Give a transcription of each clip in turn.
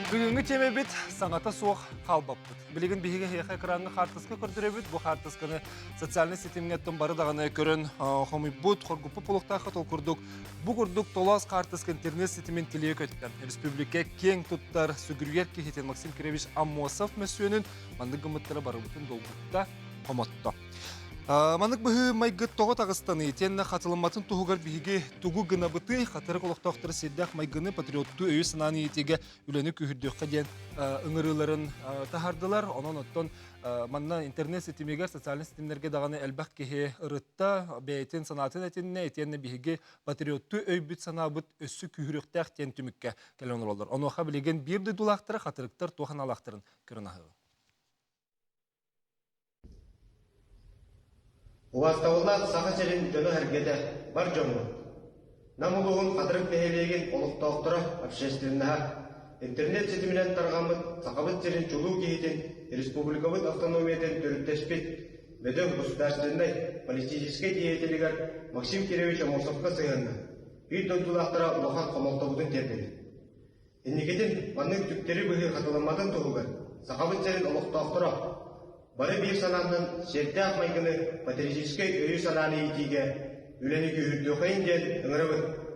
Бүгүҥҥү тиэмэбит саҥата суох хаалбаппыт. Билигин биһиги эһиэхэ экраҥҥа хаартыска көрдөрөбүт. Бу хаартысканы социальнай ситимҥэ оттон бары даҕаны көрөн хомуйбут, хоргуппут буолуохтааххыт. Ол курдук, бу курдук толоос хаартыска интернет ситимин тилийэ көттө. Республика киэҥ туттар, сүгүрүйэр киһитин Максим Кирович Аммосов мөссүөнүн маннык гыммыттара барыбытын долгутта, хомотто. Маннык быһыы майгы тоҕо таҕыстаныы итиэннэ хатылымматын туһугар биһиги тугу гынабытый, хатырык олохтоохторо сирдээх майгыны патриоттуу өйү-санааны иитиигэ үлэни күүһүрдүөххэ диэн ыҥырыыларын таһаардылар. Онон оттон манна интернет ситимигэр, социальнай ситимнэргэ даҕаны элбэх киһи ырытта, бэйэтин санаатын этиннэ, итиэннэ биһиги патриоттуу өйбүт-санаабыт өссө күүһүрүөхтээх диэн түмүккэ кэлэн олороллор. Онуоха билигин биир дойдулаахтара хатырыктар туох аналаахтарын көрөн аһыаҕыҥ. Убаастабыллаах Саха сирин дьоно-сэргэтэ, бар дьоммут! Нам улууһун Хатырык нэһилиэгин олохтоохторо, общественноһа, интернет ситиминэн тарҕаммыт Сахабыт сирин чулуу киһитин, республикабыт автономиятын төрүттэспит бөдөҥ государственнай, политическай деятелигэр Максим Кирович Аммосовка сыһыаннаах биир дойдулаахтара улахан хомолтобутун тиэрдэбит. Инникитин маннык түктэри быһыы хатыламматын туһугар Сахабыт сирин олохтоохторо бары биир санааннан сиэрдээх майгыны патриотическай өйү-санааны иитиигэ үлэни күүһүрдүөххэйин диэн ыҥырабыт.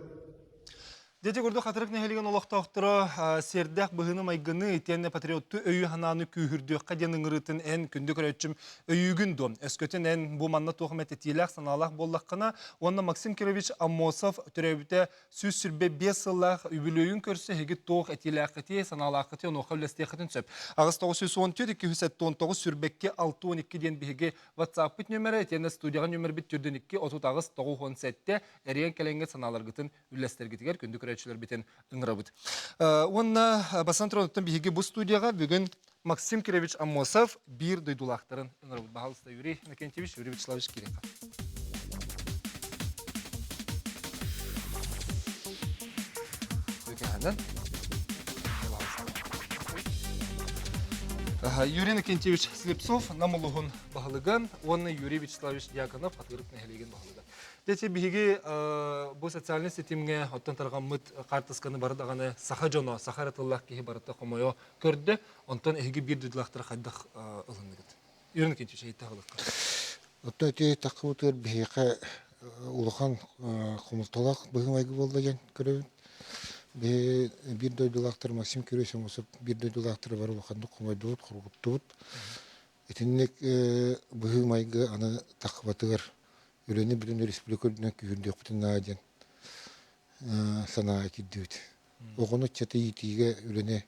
Дьэ курдук Хатырык нэһилиэгин олохтоохторо сиэрдээх быһыыны-майгыны итиэннэ патриоттуу өйү-санааны күүһүрдүөххэ диэн ыҥырыытын эн күндү көрөөччүм өйүүгүн дуо? Өскөтүн эн бу манна туох эмэ этиилээх санаалаах буоллаххына уонна Максим Кирович Аммосов төрөөбүтэ 125 сыллаах үбүлүөйүн көрсө эһиги туох этиилээххитий, санаалааххытый, онуоха үллэстиэххитин сөп. 8 914 279 сүүрбэкки 62 диэн биһиги WhatsApp-пыт нүөмэрэ, итиэннэ студияҕа нүөмэрбит 42 38 97 эрийэн кэлэҥҥит санааларгытын үллэстэргитигэр күндү көрөөччүлэрбитин ыҥырабыт. Уонна Басан Троноттон биһиги бу студияҕа бүгүн Максим Кирович Аммосов биир дойдулаахтарын ыҥырабыт. Баһалыста Юрий Иннокентьевич, Юрий Вячеславович Кириков. Юрий Иннокентьевич Слепцов Нам улуһун баһылыгын уонна Юрий Вячеславович Дьяконов Хатырык нэһилиэгин баһылыга. Дьэ биһиги бу социальнай ситимҥэ оттон тарҕаммыт хаартысканы бары даҕаны саха дьоно, саха эрэ тыллаах киһи барыта хомойо көрдө. Онтон эһиги биир дойдулаахтара хайдах ылынныгыт? Юрий Никитич, эйиттэх ылыкка. Оттон ити таххыбытыгар биһиэхэ улахан хомолтолоох быһыы-майгы буолла диэн көрөбүн. Биһи биир дойдулаахтар Максим Кириллович Аммосов биир дойдулаахтара бары улаханнык хомойдубут, хоргуттубут. Итинник быһыы-майгы аны таххыбатыгар үлэни бүтүн республика үрдүнэн күүһүрдүөхпүтүн наада диэн санаа киирдибит. Оҕону ыччаты иитиигэ үлэни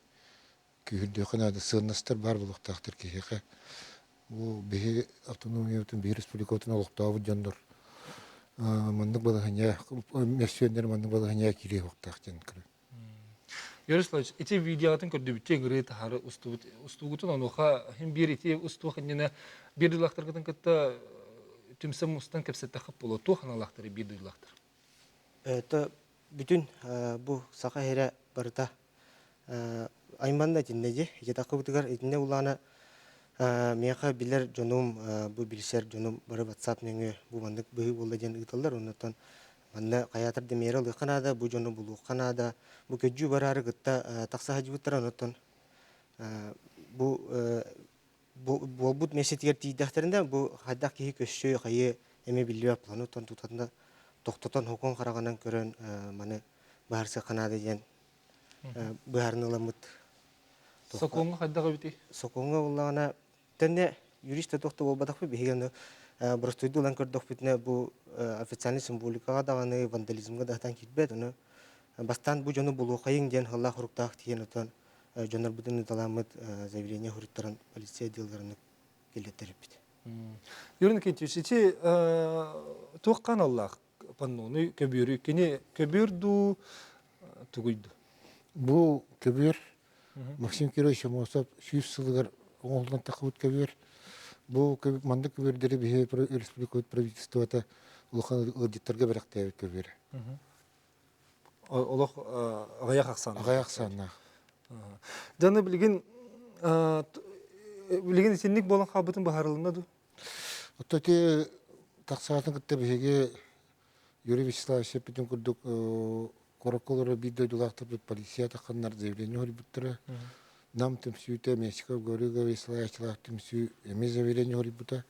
күүһүрдүөххэ наада, сыаннастар баар буолуохтаахтар киһиэхэ. Бу биһи автономиябытын, биһи республикабытын олохтообут дьоннор маннык балаһыанньа, мөссүөннэр маннык балаһыанньаҕа киириэ суохтаах диэн көрөбүн. Юрий Вячеславович, ити видеоҕытын көрдүбүттүү ыҥырыы таһаары устубут устуугутун онуоха иһин биир ити устуох иннинэ биир дойдулаахтаргытын кытта түмсэн мустан кэпсэттэххит буолуо туох аналаахтарый биир дойдулаахтар? Это бүтүн бу саха сирэ барыта айманна итиннэ дии. Ити таххыбытыгар итиннэ улаана миэхэ билэр дьонум, бу билсэр дьонум бары WhatsApp нөҥүө бу маннык быһыы буолла диэн ыыталлар. Оннуттан манна хайаатар да миэрэ ылыахха наада, бу дьону булуохха наада. Бу көдьүү бараары кытта тахса сылдьыбыттара. Оннуттан бу буолбут миэстэтигэр тиийдэхтэринэ бу хайдах киһи көссүө хайы эмиэ биллибэт плануттан тутатына тохтотон хокон хараҕынан көрөн маны быһаарсыахха наада диэн быһаарыныыламмыт. Сокуоҥҥа хайдах эбитий? Сокуоҥҥа буоллаҕына тэннэ юрист да туох да буолбатахпыт биһиги ону боростуойду ылан көрдөхпүтүнэ бу официальный символикаҕа даҕаны вандализмҥа да сатаан киирбэт ону бастаан бу дьону булуохайыҥ диэн халлаах хуруктаах тиийэн отон дьоннорбутун ыыталааммыт заявление суруттаран полиция отделларына киллэртэрбит. Юрий Никитич, ити туох аналлаах паннону көбүөрү кини көбүөр дуу тугуй дуу? Бу көбүөр Максим Кирович Аммосов 100 сылыгар оҥоһуллан тахсыбыт көбүөр. Бу маннык көбүөрдэри биһиги республикабыт правительствота улахан ыалдьыттарга бэлэхтээбит көбүөрэ. Олох аҕыйах ахсааннаах. Аҕыйах ахсааннаах. Дьону билигин билигин итинник буолан хаалбытын быһаарылынна дуу? Оттон ити тахсаатын кытта биһиги Юрий Вячеславович эппитин курдук куоракка олорор биир дойдулаахтарбыт полиция тахханнар заявление суруйбуттара. Нам түмсүүтэ Мексика Гаврилович салайааччылаах түмсүү эмиэ заявление суруйбута.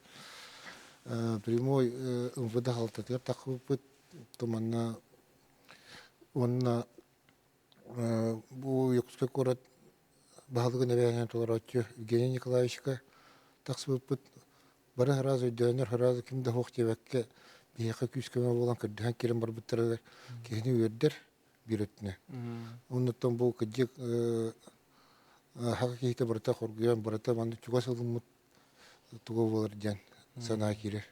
Прямой МВД халтатыгар таххыбыппыт. Туманна уонна бу Якутскай куорат баһылыгын эбээнинэн толорооччу Евгений Николаевичка тахсыбыппыт. Бары сразу өйдөөнөр, сразу ким да суох диэбэккэ, биһиэхэ күүс-көмө буолан көрдөһөн киирэн барбыттарыгар киһини үөрдэр биир өттүнэ. Оннуттан бу кырдьык саха киһитэ барыта хоргуйан, барыта маннык чугас ылыммыт туга буолар диэн санаа киирэр.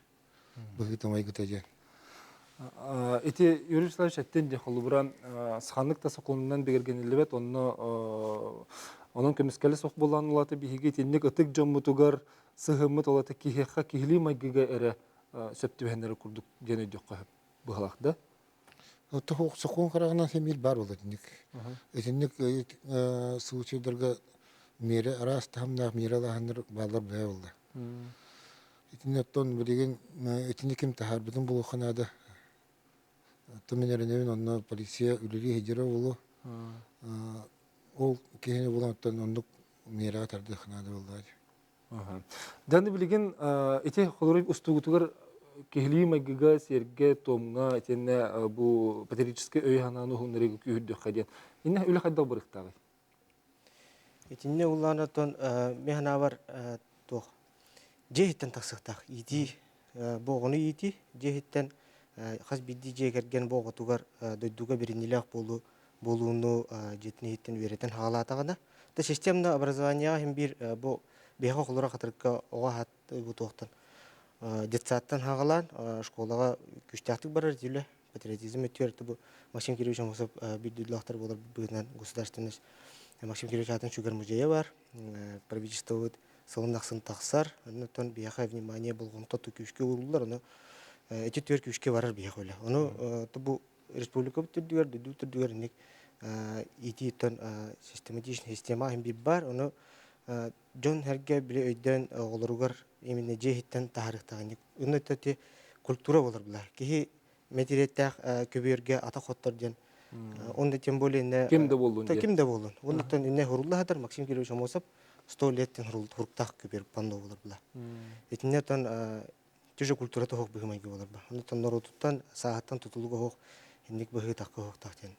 Быһыыта-майгыта диэн. Ити Юрий Вячеславович эттин дии холобура саханнык да сокуонунан бигэргэниллибэт онно онон көмүскэлэ суох буолан улаата биһиги итинник ытык дьоммутугар сыһыммыт ол ата киһиэхэ киһилии майгыга эрэ сөп түбэһэннэрэ курдук диэн өйдүөххэ сөп быһалаах да. Сокуон хараҕынан сэмиир баар буолар итинник. Итинник случайдарга миэрэ араас таһымнаах миэрэ алааһыннар бааллар быһа буолла. Итини оттон билигин итини ким таһаарбытын булуохха наада. Оттон мин эрэнэбин онно полиция үлэлии сылдьара буолуо. Ол киһини булан оттон оннук миэрэҕэ тардыахха наада буоллаҕа дии. Дьэ билигин ити холоруй устуугутугар киһилии майгыга, сиэргэ, туомҥа итиэннэ бу патриотическай өйү-санааны уһуннарыыга күүһүрдүөххэ диэн. Иннэ үлэ хайдах барыахтааҕый? Итиннэ улаан оттон мин санаабар туох дьиэ иһиттэн тахсыахтаах иитии бу оҕону иитии дьиэ иһиттэн хас биирдии дьиэ кэргэн бу оҕотугар дойдуга бэриниилээх буолуу буолууну дьиэтин иһиттэн үөрэтэн хаалаатаҕына да системно образованиеҕа иһин биир бу биһиэхэ оҕолоро хатырыкка оҕо аһат бу туохтан детсадтан хаҕалаан школаҕа күүстээхтик барар үлэ патриотизм өттүгэр бу Максим Кириллович Аммосов биир дойдулаахтар буолар быһыытынан государственность Максим Кириллович аатын сүгэр музейа бар правительствобыт сылын ахсын тахсар оннуттан биһиэхэ внимание болҕомто күүскэ ууруллар ону эти түөр күүскэ барар биһиэхэ үлэ ону бу республикабыт үрдүгэр дойдубут үрдүгэр инник иитииттэн систематичный система иһин биир бар ону дьон сэргэ били өйдөөн оҕолоругар именно дьиэ иһиттэн таһаарыахтаах инник ити культура буолар була киһи мэтириэттээх көбүөргэ атах хоттор диэн он тем более инне ким да буоллун ким да буоллун оннуттан инне хурулла хатар Максим Кириллович Амосов сто леттен хуруктаах көбүөр панно болар була итинне тон түжө культура тоһох быһымайгы болар ба оннуттан норуотуттан сааһыттан тутулуга оһох инник быһыы такка оһохтаах диэн.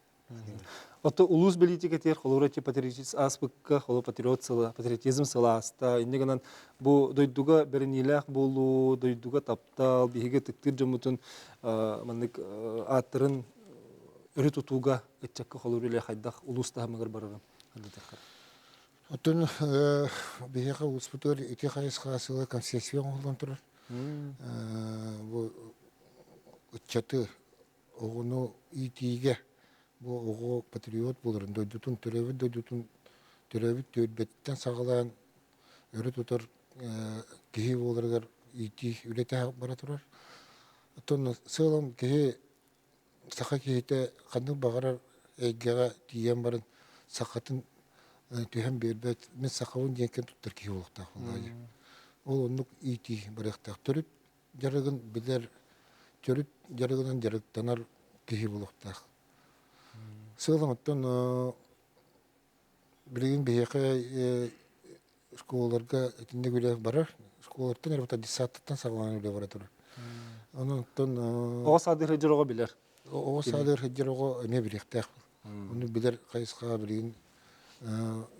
Ото улуус бэлиитикэтигэр холобура патриотизм ааспыкка холобура патриот сыла, патриотизм сылааста инньэ гынан бу дойдуга бэриниилээх буолуу, дойдуга таптал, биһиги ытыктыыр дьоммутун маннык ааттарын өрө тутууга ыччакка холобур үлэ хайдах улуус таһымыгар барарын хардатыахха. Оттон биһиэхэ улууспутугар ити хайысха сыла концессия оҥоһуллан турар. Бу ыччаты оҕону иитиигэ бу оҕо патриот буоларын, дойдутун, төрөөбүт дойдутун, төрөөбүт түөлбэтиттэн саҕалаан өрө тутар киһи буоларыгар иитии үлэтэ бара турар. Оттон сыалым киһи саха киһитэ ханнык баҕарар эйгэҕэ тиийэн баран сахатын түһэн биэрбэт, мин сахабын диэн ким туттар киһи буолуохтаах буоллаҕа. Ол оннук иитии барыахтаах. Төрүт дьарыгын билэр, төрүт дьарыгынан дьарыктанар киһи буолуохтаах. Сыалым оттон билигин биһиэхэ школаларга итинник үлэ барар. Школаттан эрэ детсадтан саҕалаан үлэ бара турар. Онон оттон Оҕо саадыыр сылдьар оҕо билэр. Оҕо саадыыр сылдьар оҕо эмиэ билиэхтээх. Ону билэр хайысхаҕа билигин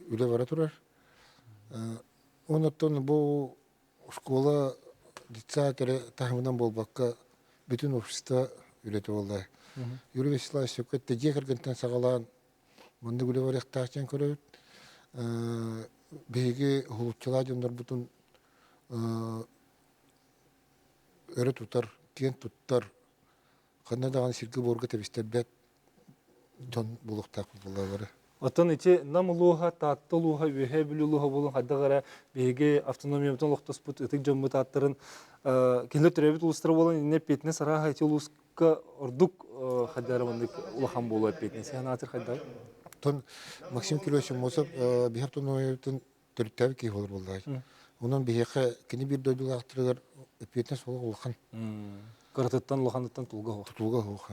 үлэ бара турар. Онон бу Школа детсад эрэ таһымынан буолбакка, бүтүн общество үлэтэ буолла. Юрий Вячеславович сөпкө эттэ, дьиэ кэргэнтэн саҕалаан маннык үлэ барыахтаах диэн көрөбүт. Биһиги уһулуччулаах дьоннорбутун өрө тутар, киэн туттар, ханна даҕаны сиргэ-буорга тэбистэрбэт дьон буолуохтаахпыт буоллаҕа. Оттон ити Нам улууһа, Таатта улууһа, Үөһээ Бүлүү улууһа буолан хайдах эрэ биһиги автономиябытын олохтоспут ытык дьоммут ааттарын кинилэр төрөөбүт улуустара буолан иннэ эппиэтинэс арааһа ити улуус ордук хайдара маннык улахан буолуо эппиэтинэс санаатыр хайдар. Тон Максим Кириллович Аммосов биһэр тонуойутун төрүттээбит киһи болор буоллаҕай. Онон биһиэхэ кини биир дойдулаахтарыгар эппиэтинэс олох улахан. Кыратыттан улаханыттан тулга суох. Тутулга суох.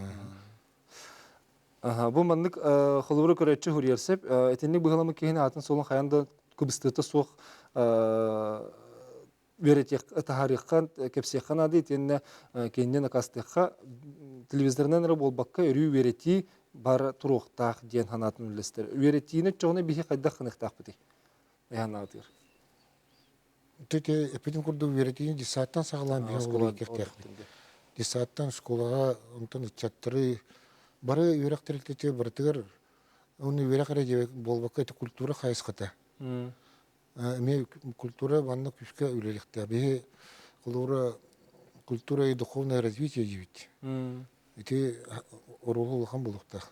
Бу маннык холобуру көрөөччү суруйар сөп. Итинник быһыламмыт киһини аатын суолун хайаан да кыбыстыыта суох үөрэтиэх таһаарыахха, кэпсиэххэ наада итиэннэ кинини накастыахха телевизорынан эрэ буолбакка өрүү үөрэтии бар туруохтаах диэн санаатын үллэстэр. Үөрэтиини оччоҕуна биһи хайдах гыныахтаахпытый? Эһанаатыгар. Тете эппитим курдук үөрэтиини детсадтан саҕалаан биһи оҕолору иитиэхтээхпит. Детсадтан школаҕа онтон ыччаттары бары үөрэх тэрилтэтигэр барытыгар уонна үөрэх эрэ диэбэт буолбакка это культура хайысхата. Эмиэ культура манна күүскэ үлэлиэхтээх. Биһи холобура культура и духовное развитие диибит. Ити оруолу улахан буолуохтаах.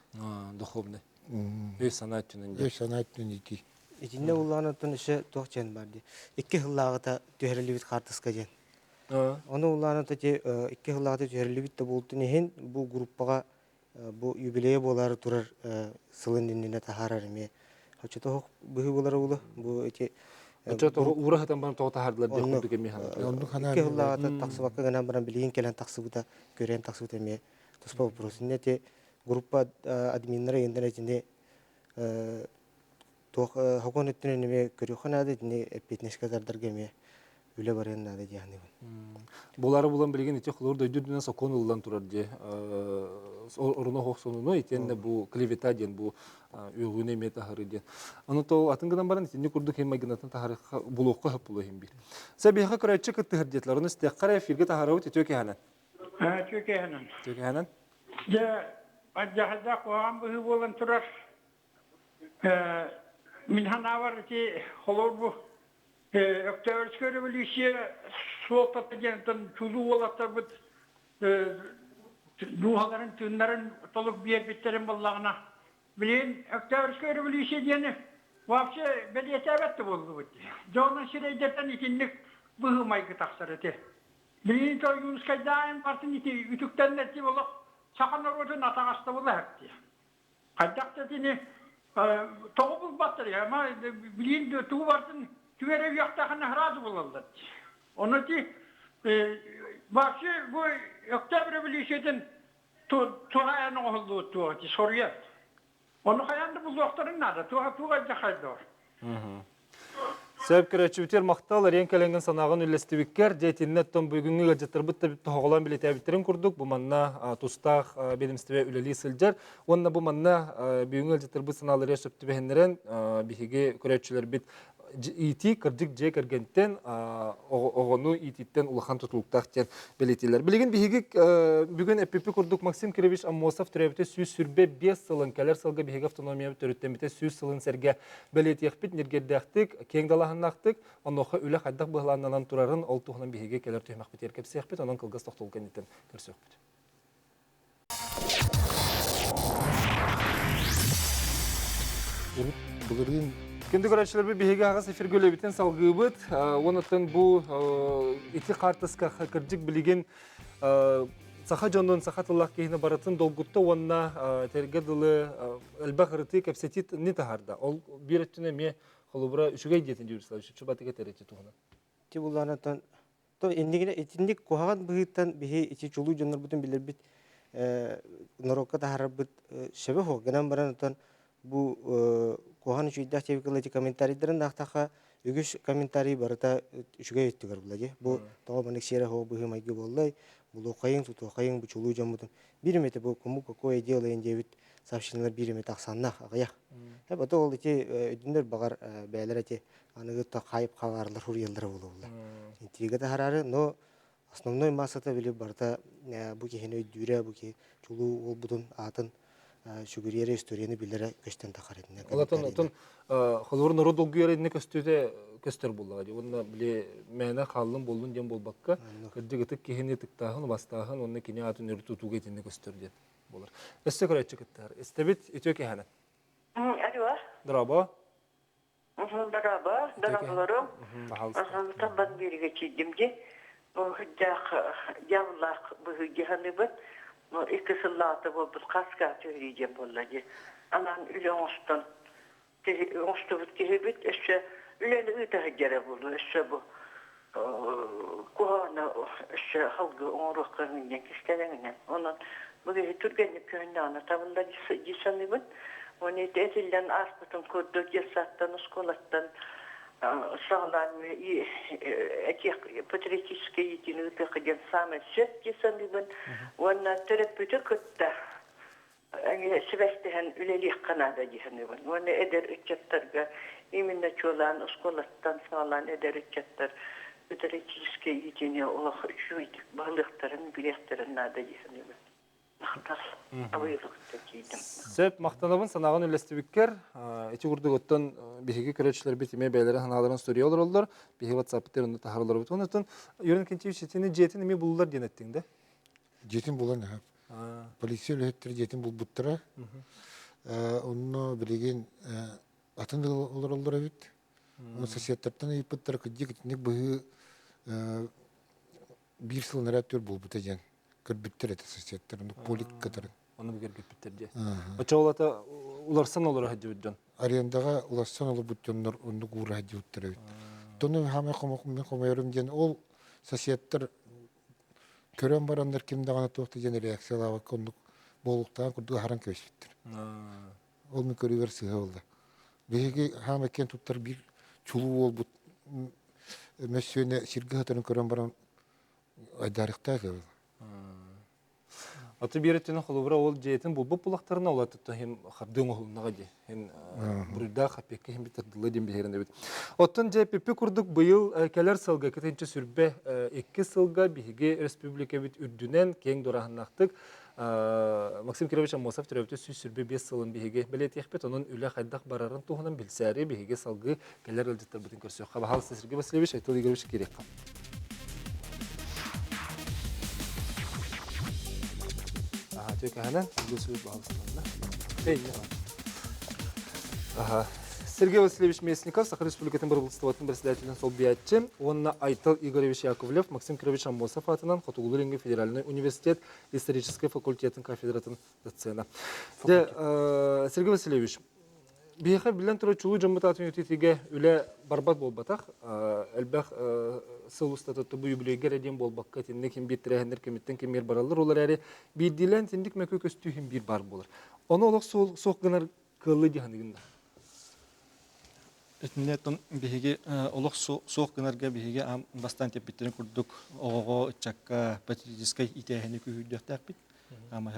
Духовный. Өй-санаа өттүнэн. Өй-санаа өттүнэн иитии. Итиннэ улаан оттон өссө туох диэн бар дии. Икки сыллааҕыта түһэриллибит хаартыска диэн. Ону улаан ити икки сыллааҕыта түһэриллибит да буолтун иһин бу группаҕа бу юбилейа буолаары турар сылын иннинэ таһаарар эмиэ оччотоох быһыы буолара буолуо. Бу ити Оччото уура сытан баран тоҕо таһаардылар диэх курдук эмиэ санаа. Икки сыллааҕыта тахсыбакка гынан баран билигин кэлэн тахсыбыта, көрөн тахсыбыта эмиэ туспа вопрос. Иннэ ити группа админнара иһиннэр итини туох хокуон өттүнэн эмиэ көрүөххэ наада, итини эппиэтинэскэ тардарга эмиэ үлэ барыан наада дии саныыбын. Булары булан билигин ити холобур дойду үрдүнэн сокуон ылыллан турар дии. Оруна охсонуну итиэннэ бу клевета диэн бу үөҕүүнү эмиэ таһары диэн. Ону то атын гынан баран итинник курдук хим майгынатын таһарыхха булуохха хөп булуо иһин биир. Сэ биһиэхэ көрөөччү кыттыһар диэтилэр. Ону истиэххэ эфиргэ таһарабыт үтүө киһэнэн. Үтүө киһэнэн. Үтүө киһэнэн. Дьэ, алдьархайдаах куһаҕан быһыы буолан турар. Мин санаабар ити холобур бу Октябрьская революция суолтата диэн чулуу уолаттарбыт дууһаларын, тыыннарын толук биэрбиттэрин буоллаҕына, билигин Октябрьская революция диэни вообще бэлиэтээбэт да буоллубут. Дьонун сирэйдэртэн итинник быһыы-майгы тахсар ити. Билигин Ойуунускайдаайын бартын ити үтүктэннэрти олох саха норуотун атаҕастабыла иһэрти. Хайдах да итини тоҕо булбаттар ама билиин тугу барытын түгэрэ үөхтэхинэ сразу булаллар дии. Ону ити вообще бу Өктөөп революциятын туһаайан оҥоһуллубут туох ити соруйар. Ону хайаан да булуохтарын наада. Туох туох алдьархайдоор. Сөп көрөөччүбүтүгэр махтал, эриэн кэлэҥҥин санааҕын үллэстибиккэр, дьэ итиннэ оттон бүгүҥҥү ыалдьыттарбыт да тоһоҕолоон билэтээбиттэрин курдук, бу манна тустаах биэдэмистибэ үлэлии сылдьар. Уонна бу манна бүгүҥҥү ыалдьыттарбыт санааларыгар сөп түбэһиннэрэн, биһиги көрөөччүлэрбит иитии кырдьык дьиэ кэргэнтэн оҕону иитииттэн улахан тутулуктаах диэн бэлиэтииллэр. Билигин биһиги бүгүн эппиппит курдук Максим Кирович Аммосов төрөөбүтэ 125 сылын, кэлэр сылга биһиги автономиябыт төрүттэммитэ 100 сылын сэргэ бэлиэтиэхпит ньиргиэрдээхтик, киэҥ далааһыннаахтык, онуоха үлэ хайдах быһылааннанан турарын ол туһунан биһиги кэлэр түһүмэхпитигэр кэпсиэхпит, онон кылгас тохтобул кэнниттэн көрсүөхпүт. Урут былырыын Күндү көрөөччүлэрбит биһиги аҕыс эфиргэ үлэбитин салгыыбыт. Уонуттан бу ити хаартыска кырдьык билигин саха дьонун, саха тыллаах киһини барытын долгутта уонна этэргэ дылы элбэх ырытыы кэпсэтии не таһаарда. Ол биир өттүнэн эмиэ холобура үчүгэй диэтин Юрий Славович чубатыга этэр туһунан. Ти буллаанатан то иннигинэ итинник куһаҕан быһыыттан биһи ити чулуу дьоннорбутун билэрбит норуокка таһаарарбыт сөбө суох гынан баран отон бу куһаҕан үчүгэйдээх диэбиккэ ити комментарийдарын аахтахха үгүс комментарий барыта үчүгэй өттүгэр буолла дии бу тоҕо маннык сиэрэ суох быһыы-майгы буоллай булуоххайыҥ тутуоххайыҥ бу чулуу дьоммутун биир эмэтэ бу кому какое дело диэбит сообщениелар биир эмэтэ ахсааннаах аҕыйах это ол ити өйдөнөр баҕар бэйэлэр ити аныгы хайып хабаарлар суруйаллара буолуоллар интрига таһараары но основной массата били барыта бу киһини өйдүүрэ бу киһи чулуу уолбутун аатын сүгүрүйэрэ историяны билэрэ көстөн тахар этинэ Олортон отон холобур норуот долгуйар инне көстүүтэ көстөр буоллаҕа дии уонна били мээнэ хааллын буоллун диэн буолбакка кырдьык ытык киһини ытыктааһын убастааһын уонна кини аатын өрө тутууга итиннэ көстөр диэн буолар. Өссө көрөөччү кыттыһар. Истэбит үтүө киһэнэн. Алло. Дорообо. Дорообо, дорооболорум. Тамбан биэригэ тиийдим дии. Бу дьаах дьааллаах быһыы дьаһаныбын. Икки сыллааҕыта буолбут хаска түһэрии диэн буолла дии. Анаан үлэ оҥостон оҥостубут киһибит өссө үлэни ыыта сылдьара буолуо өссө бу куһаҕаны өссө халгы оҥоруохха диэн кистэлэҥинэн. Онон бу киһи түргэнник көһүннэҕинэ табыллар дии саныыбын. Уонна ити этиллэн ааспытын курдук детсадтан, оскуолаттан саҕалаан этиэх патриотическай иитиини ыытыахха диэн саамай сөп дии саныыбын. Уонна төрөппүтү кытта сибэстэһэн үлэлиэххэ наада дии саныыбын. Уонна эдэр ыччаттарга именно чуолаан оскуолаттан саҕалаан эдэр ыччаттар патриотическай иитиини олох үчүгэйдик баһылыахтарын, билиэхтэрин наада дии саныыбын. Махтал. Абыйылыкта тиийдим. Сөп, махтанабын санааҕын үллэстибиккэр. Ити курдук оттон биһиги көрөөччүлэрбит эмиэ бэйэлэрин санааларын суруйа олороллор. Биһиги WhatsApp-тыр онно таһааралларбыт. Онон Юрий Иннокентьевич итини дьиэтин эмиэ буллар диэн эттиҥ да? Дьиэтин булан аһап. Полиция үлэһиттэрэ дьиэтин булбуттара. Онно билигин атын олороллор эбит. Соседтартан ыйыппыттара кырдьык итинник быһыы биир сыл ынараа түөр буолбута диэн көрбүттэр этэ соседтар оннук полик кытарын. Ону бигэргэппиттэр дии. Оччоҕолото уларсан олоро сылдьыбыт дьон. Арендаҕа уларсан олорбут дьоннор оннук уура сылдьыбыттар эбит. Тону хаамай мин хомойорум диэн ол соседтар көрөн бараннар ким даҕаны туох да диэн реакциялаабакка оннук буолуктаан курдук аһаран кэбиспиттэр. Ол мин көрүүбэр сыыһа буолла. Биһиги хаамай киэн туттар биир чулуу уолбут мөссүөнэ сиргэ сытарын көрөн баран айдаарыктаах эбит. Аты биир өттүнэн холобура ол дьиэтин булбут булахтарына ол аттыттан хим хардыы оҥоһулуннаҕа дии. Хин буруйдаах хаппекка хим битардылла диэн биһирэн эбит. Оттон дьэ пиппи курдук быйыл кэлэр сылга кытынча сүрбэ икки сылга биһиги республикабыт үрдүнэн киэҥ дураһыннаахтык Максим Кирович Аммосов төрөөбүтэ 125 сылын биһиги бэлиэтиэхпит. Онон үлэ хайдах барарын туһунан билсээри биһиги салгыы кэлэр ыалдьыттарбытын көрсүөххэ. Баһаалыста Сергей Васильевич, Айтал Игоревич киириэххэ. Аха, түөкэһэнэн, Аха. Сергей Васильевич Местников, Саха Республикатын Бырабыыталыстыбатын председателин солбуйааччы уонна Айтал Игоревич Яковлев, Максим Кирович Аммосов аатынан Хотугулуу-Илиҥҥи федеральнай университет историческай факультетын кафедратын доцена. Дьэ, Сергей Васильевич, биһиэхэ биллэн турар чулуу дьоммут аатын үйэтитиигэ үлэ барбат буолбатах. Элбэх сыл устата бу юбилейга эрэ диэн буолбакка, итинник ким биир тэрээһиннэр кэмиттэн кэмигэр бараллар, ол эрээри биирдиилээн итинник мөкү көстүү иһин биир баар буолар. Ону олох суох гынар кыаллыы дии саныгын да? Итиннэ биһиги олох суох гынарга биһиги бастаан тэппиттэрин курдук оҕоҕо, ыччакка патриотическай иитээһини күүһүрдүөхтээхпит. Ама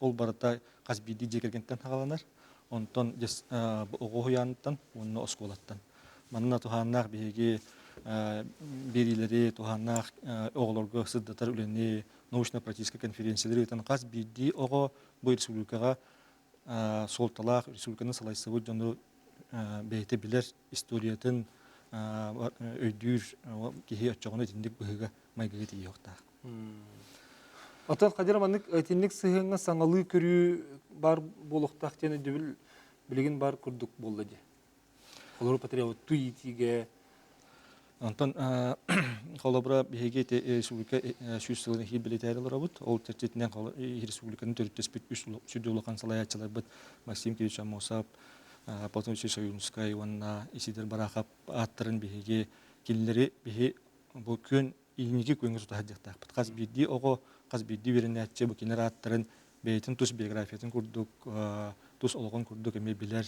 ол барыта хас биирдии дьиэ кэргэнтэн саҕаланар. Онтон оҕо уһуйааныттан уонна оскуолаттан. Манна туһааннаах биһиги биэриилэри, туһааннаах оҕолорго сырдатар үлэни, научно-практическай конференциялары ыытан хас биирдии оҕо бу республикаҕа суолталаах республиканы салайсыбыт дьону бэйэтэ билэр историятын өйдүүр киһи оччоҕуна итинник быһыыга майгыга тиийиэхтээх. Оттон Хадир маннык итинник сыһыаҥҥа саҥалыы көрүү баар буолуохтаах диэн өйдөбүл билигин баар курдук буолла дии. Холобур патриоттуу иитиигэ Онтон холобура биһиги ити республика сүүс сылын иһии билитээри олоробут. Ол чэрчитинэн республиканы төрүттэспит үс сүдү улахан салайааччыларбыт Максим Кириллович Аммосов, Платон Васильевич Ойуунускай уонна Исидор Барахов ааттарын биһиги кинилэри биһи бу күн инники күөҥҥэ тута сылдьыахтаахпыт. Хас биирдии оҕо, хас биирдии үөрэнээччи бу кинилэр ааттарын бэйэтин тус биографиятын курдук, тус олоҕун курдук эмиэ билэр.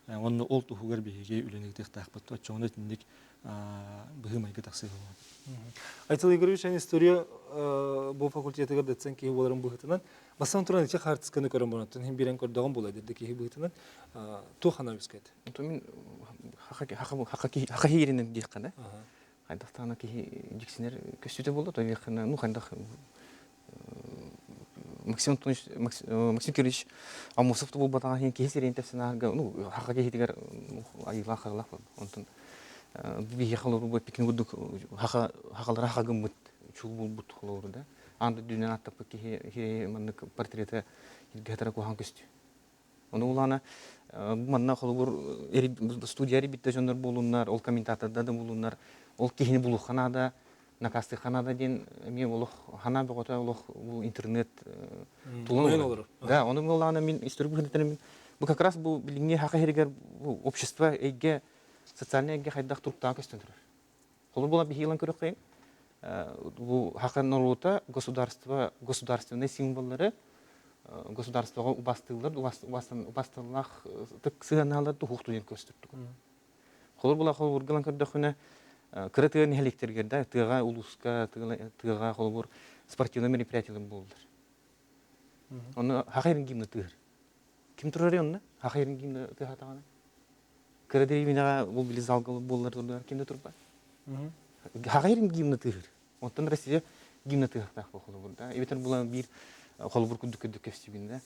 Уонна ол туһугар биһиги үлэни ыытыахтаахпыт. Оччоҕуна итинник быһыы-майгы тахсыа Айтал Игоревич, эн история бу факультетыгар доцент киһи буоларын быһыытынан, бастаан туран ити хаартысканы көрөн баран, иһин биэрэн көрдөҕүм буолар дии киһи быһыытынан, туох анаа үөскээтэ? Мин хаха ииринэн диэххэ да. Хайдахтаана киһи дьиксинэр көстүүтэ буолла, то ну хайдах Максим Антонович Максим Кириллович Аммосов буолбатаҕа иһин киһи сирэйин тэпсэнаарга ну хаха киһитигэр айыылаах харалаах онтон биһиэхэ олору пекин курдук хаха хахалара хаха гыммыт чул булбут холобур да аан дойдунан ааттаппыт киһи маннык портрета иргэхэтэрэ куһаҕан көстүү Ону улаана манна холобур студия эрийбиттэ дьоннор буолуннар, ол комментатордар да буолуннар, ол киһини булуохха наада, накастыахха наада диэн эмиэ олох хана бөҕөтө олох бу интернет тулан олорор. Да, ону буоллаҕына мин историк быһыытынан бу как раз бу билиҥҥи хаха иһигэр бу общество эйгэ социальнай эйгэ хайдах туруктаах көстөн турар. Холобур була биһиги ылан көрөххөйүн бу хаха норуота государство государственнай символлары государствоҕа убастыыллар убасталлаах ытык сыһыаннаалар туһуох туйан көстөрдүк. Холобур була холобурга ылан көрдөххүнэ кыра тыа нэһилиэктэригэр да тыаҕа улууска тыаҕа холобур спортивнай мероприятиелар буолаллар. Онно хаха эрин гимна тыыһыр. Ким турар онно? Хаха эрин гимна тыаһатаҕына? Кыра дэриэбинэҕэ бу били залга буоллар турдар ким да турбат. Хаха эрин гимна тыыһыр. Оттон Россия гимна тыаһахтаах бу холобур да. Эбэтэр булан биир холобур курдук курдук кэпсиибин да.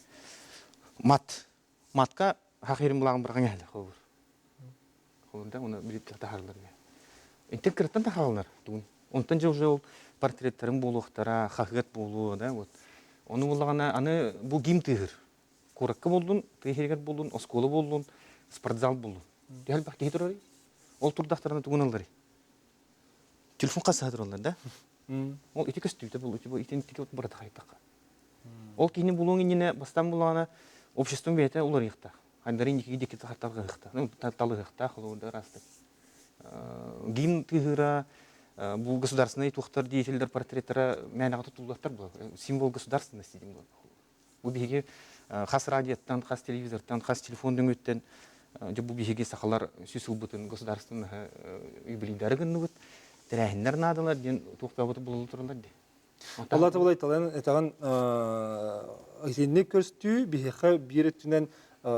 Мат. Матка хаха эрин булагын быраҕан эһэлэр холобур. Холобур да, оны билип таһарылар. Интен кыраттан тахалалар тугун. Онтон же уже ол портреттарын буолуохтара, хаһыат буолуо да вот. Ону буллаҕына аны бу гимн тыыһыр. Куоракка буоллун, тыа сиригэр буоллун, оскуола буоллун, спортзал буоллун. Төһө элбэх киһи турарый? Ол турдахтарына тугун ылларый? Телефон хасыһа тураллар да? Ол ити көстүүтэ бұл, ити ити барыта хайдахха. Ол киһини булуоҥ иннинэ бастаан буллаҕына обществоҥ бэйэтэ уларыйыахтаах. Хайдары инники диэки талыһыахтаах, ну, талыһыахтаах холобурда ыраастык. Гимн тыыһыыра, бу государственный туохтар деятельдер портреттара мээнэҕэ тутуллуохтар буолар. Символ государственности диэн буолар. Бу биһиги хас радиоттан, хас телевизортан, хас телефон дөҥүттэн дьэ бу биһиги сахалар сүс ылбытын государственноһы юбилейдары гынныбыт, тэрээһиннэр наадалар диэн туохтаабыты булулу тураллар дии. Аллата булай талан этаҕын итинник көстүү биһиэхэ биир өттүнэн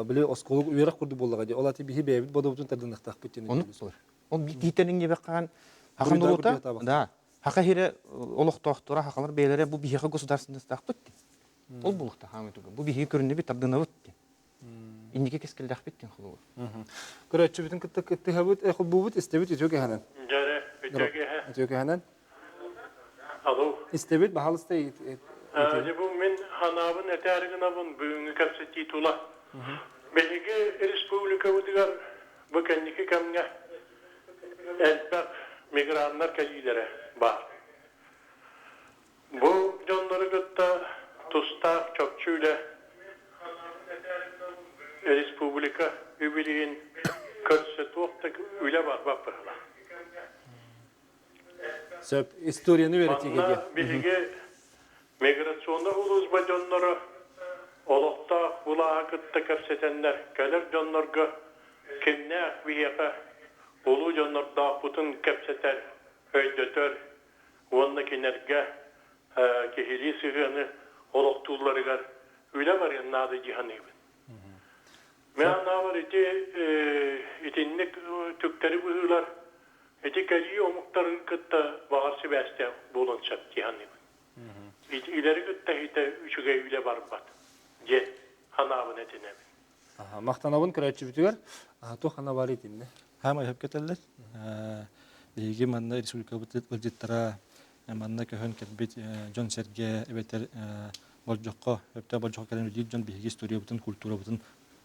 били оскуола үөрэх курдук буоллаҕа дии. Ол ати биһи бэйэбит бодобутун тардыныахтаахпыт диэн. Оннук буолар. Ол биитэнин диэбэххаан хахан норуота да хаха хире олохтоохторо хахалар бэйэлэрэ бу биһиэхэ государственностаахпыт дии. Ол булуохта хаамай туга. Бу биһиги көрүннүбүт тардынабыт дии. Инники кэскиллээхпит диэн холобур. Көрөөччүбүтүн кытта кыттыһабыт, холбуубут, истэбит үтүө кэһэнэн. Дьэрэ, үтүө кэһэ. Үтүө кэһэнэн. Алло. Истэбит, баһалыста Дьэ бу мин ханаабын этээри гынабын бүгүҥҥү кэпсэтии тула. Биһиги республикабытыгар бу кэнники кэмҥэ элбэх миграннар кэлиилэрэ баар. Бу дьоннору кытта тустаах чопчу үлэ республика үбүлүгүн көрсө туох да үлэ барбат быһыылаах. Сөп. Историяны үөрэтиигэ Манна биһиги миграционнай улуус дьонноро олохтоох былааһы кытта кэпсэтэннэр кэлэр дьоннорго кимнээх биһиэхэ улуу дьоннордоохпутун кэпсэтэр, өйдөтөр уонна кинилэргэ киһилии сыһыаны олохтуулларыгар үлэ барыан наада дии саныыбын. Мен анаабар ити итинник түктэри быһыылар ити кэлии омуктарын кытта баҕар сибээстээх буолуон сөп дии саныыбын. Илэри кытта иһитэ үчүгэй үлэ барбат диэн санаабын этинэбин. Махтанабын көрөөччүбүтүгэр. Туох хана бар итиннэ? Хаамай сөпкө этэллэр. Биһиги манна республикабыт ыалдьыттара манна көһөн кэлбит дьон-сэргэ эбэтэр болдьоххо, өптөөх болдьоххо кэлэн үлэлиир дьон биһиги историябытын, культурабытын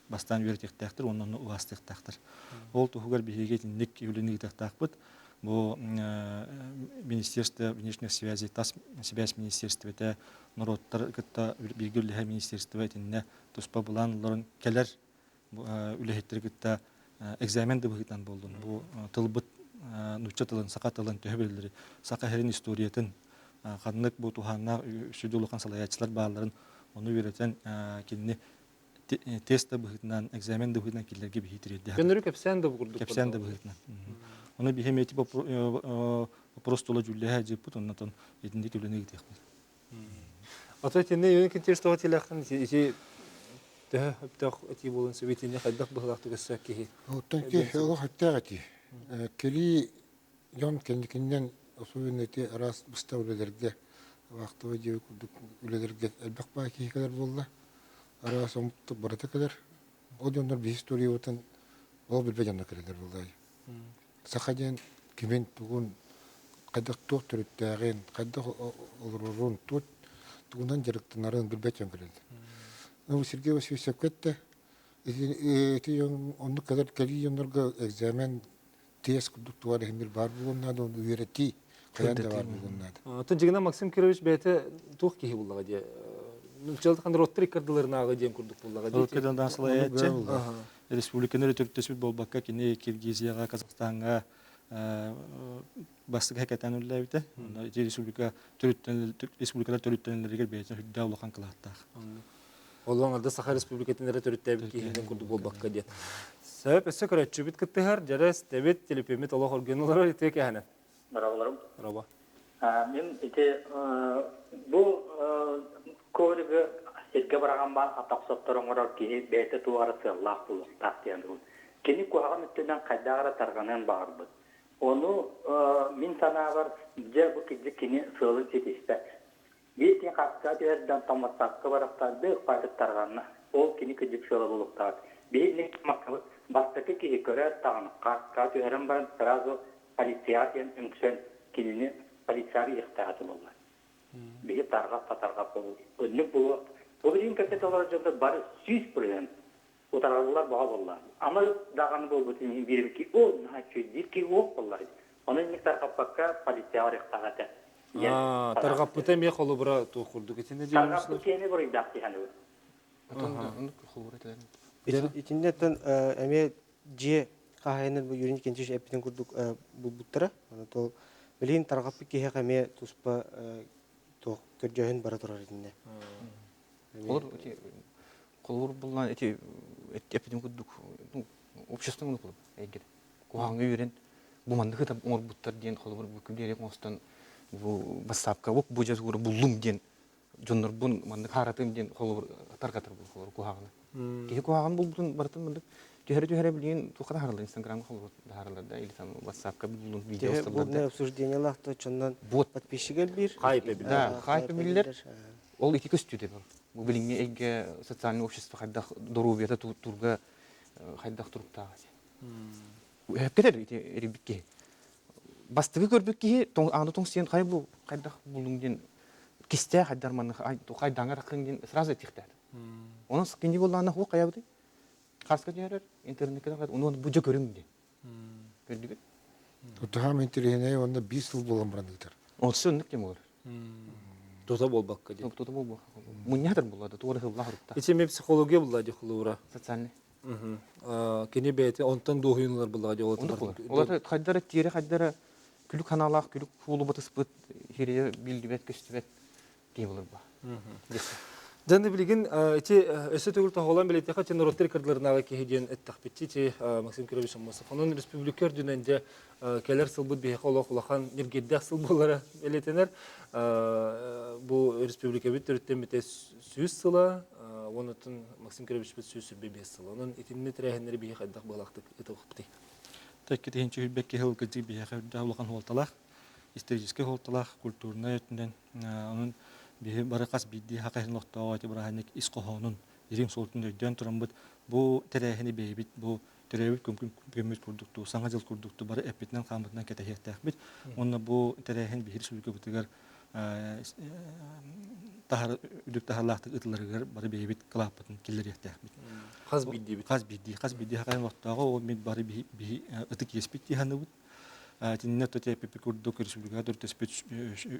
бастаан үөрэтиэхтээхтэр уонна онно убаастыахтаахтар. Ол туһугар биһиги итинник үлэни ыытыахтаахпыт. Бу Министерство внешних связей, тас сибээс министерствотэ, норуоттар кытта бииргэ үлэлэһэр министерство итиннэ туспа былаан олорон кэлэр үлэһиттэри кытта экзамен да быһыытынан буоллун. Бу тылбыт нуучча тылын, саха тылын төһө билэллэри, саха сирин историятын, ханнык бу туһааннаах сүдү улахан салайааччылар баалларын ону үөрэтэн кинини тест да быһыытынан, экзамен да быһыытынан кинилэргэ биһи тириэрдэ. Көннөрү кэпсээн да бу курдук. Кэпсээн да быһыытынан. Ону биһи эмиэ вопрос тула дьүүллэһэ дьыппыт, оннотон итинник үлэни ыытыахпыт. Ото итиннэ юн кинтир тилэхтэн ити төһө өптөөх этии буолан сөп итинни хайдах быһылаахтык өссө киһи. Оттон ки олох өттөөх этии. Кэлии дьон кэнникиннэн особенно ити араас быстах үлэлэргэ вахтовый диэби курдук үлэлэргэ элбэх баай киһи кэлэр буолла. Араас омук барыта кэлэр. Ол дьоннор биһи историябытын ол билбэт дьоннор кэлэллэр буолла. Саха диэн кимин, тугун, хайдах туох төрүттээҕин, хайдах олорорун, туох тугунан дьарыктанарын билбэт дьон кэлэллэр. Ну, Сергей Васильевич сөпкө эттэ. Ити ити дьон оннук кэлэр кэлии дьоннорго экзамен тест курдук туох эрэ иһин баар буолуон наада, ону үөрэтии. Хайаан да баар буолуон наада. Оттон дьиҥинэн Максим Кирович бэйэтэ туох киһи буллаҕа диye. Нууччалыы роттар иккардыларынааҕы диэн курдук буллаҕа дии. Ол салайааччы республиканы өрүтүктөспүт буолбакка кини Киргизияҕа, Казахстаҥҥа бастакы кэтэн үлэлээбитэ. Онно ити республика республикалар төрүттэнэллэригэр бэйэтин үрдээх улахан кылааттаах. Ол оҥордо Саха Республикатын эрэ төрүттээбит киһинэн курдук буолбакка диэн. Сөп, өссө көрөөччүбүт кыттыһар, дьэрэс, тэбит, телепиэммит олох оргуйан олорор итиэ кэһэнэн. Бырабыларым. Раба. Мин ити бу ковригы сиргэ быраҕан баар атах соттор оҥорор киһи бэйэтэ туох эрэ сыаллаах буолуохтаах диэн Кини куһаҕан өттүнэн хайдах эрэ тарҕаныан баҕарбыт. Ону мин санаабар, дьэ бу кырдьык кини сыалын ситистэ. Биир киһи хаска түһэрдэн томмоттооххо барахтаардыы ыппаатык тарҕанна. Ол кини кырдьык сыала буолуохтаах. Биһиги маккабыт бастакы киһи көрөөт даҕаны хааска түһэрэн баран сразу полицияҕа диэн үҥсэн кинини полицияҕа иэхтээх этэ буолла. Биһи тарҕап тарҕап буолуо. Өннүк буолуо. Бу билигин кэпсэтэ олорор дьоннор бары 100% утараллар баҕа буолла. Ама даҕаны буолбутун иһин биир ки о наһаа үчүгэй ки уох буолла. Ону инник тарҕаппакка полицияҕа барыахтаах этэ. Тарҕаппыта эмиэ холобура туох курдук итиннэ Тарҕаппыт киһини буруйдаах диһаныбыт. Итиннэттэн эмиэ дьиэ хаһаайынын бу Юрий Никитич эппитин курдук булбуттара. Ол билигин тарҕаппыт киһиэхэ эмиэ туспа туох көрдьөөһүн бара турар итиннэ. Олор холобур буллаан эти эппитим курдук ну общество оҥорбут эйгede куһаҕаҥҥа үөрэн бу маннык ыта оҥорбуттар диэн холобур бу күлүөрэх оҥостон бу бассаапка бу дьэ буллум диэн дьоннорбун маннык хааратым диэн холобур тарҕатар бу холобур куһаҕаны киһи куһаҕан булбутун барытын маннык түһэрэ түһэрэ билигин туохха таһаараллар инстаграмҥа холобур таһаараллар да или там ватсапка буллун видео усталлар да обсуждениялаах то чоннон подписчик элбиир хайп да хайп биллэр Ол ити көстүүтэ бар. Бу билиҥҥи эйгэ социальное общество хайдах доруобуйата турга хайдах туруктаах ити. Өһөккөтөр ити эрийбит киһи. Бастакы көрбүт киһи ааны тоҥсуйан хайа бу хайдах буллуҥ диэн кистээх хайдар манны хайдаҥар ахын диэн сразу этиэхтээх. Онон кини буоллаҕына хуох хайабытый? Хаска түһэрэр интернекке ону бу дьэ көрүҥ диэн. Көрдүгүт? Утаһаам интэриэһинэй уонна биир сыл буолан баран ыытар. Отсу оннук кем олор. Тута буолбакка дии. Тута буолбакка. Мунньаатар буолла да туора хылла хорукта. Ити эми психология булла ди хулуура. Социальный. Кини бэйэтэ онтон дуоһуйунулар булла ди олотулар. Олата хайдара тиэри хайдара күлүк ханаалаах күлүк хуолу батыспыт хириэ биллибэт көстүбэт киһи булар ба. Дьэ билигин ити өссө төгүл тоһоҕолоон бэлиэтиэхэ ити норуоттар иккардыларынааҕы киһи диэн эттэхпитчи ити Максим Кирович Аммосов. Онон республика үрдүнэн дьэ кэлэр сылбыт биһиэхэ олох улахан ньиргиэрдээх сыл буолара бэлиэтэнэр. Бу республикабыт төрүттэммитэ 100 сыла, уонна Максим Кировичпыт 125 сыла. Онон итинни тэрээһиннэри биһи хайдах быалаахтык ытылыхпытый? Тэкки тиһинчи хүрбэкки сыл кырдьык биһиэхэ үрдээх улахан суолталаах, историческай суолталаах, культурнай өттүнэн Онон биһи бары хас биирдии саха иһин олохтооҕо ити бырааһынньык ис хоһоонун, дириҥ суолтун өйдөөн тураммыт бу тэрээһини бэйэбит бу төрөөбүт күммүт курдуктуу, Саҥа дьыл курдуктуу бары эппитинэн-хааммытынан кэтэһиэхтээхпит. Уонна бу тэрээһин биһиги республикабытыгар таһар үрдүк таһарлаахтык ытыларыгар бары бэйэбит кылааппытын киллэриэхтээхпит. Хас биирдиибит. Хас биирдии, хас биирдии саха иһин олохтооҕо ол мин бары биһи ытык иэспит дии саныыбыт. Итиннэ ТТП курдук республикаҕа төрүттэспит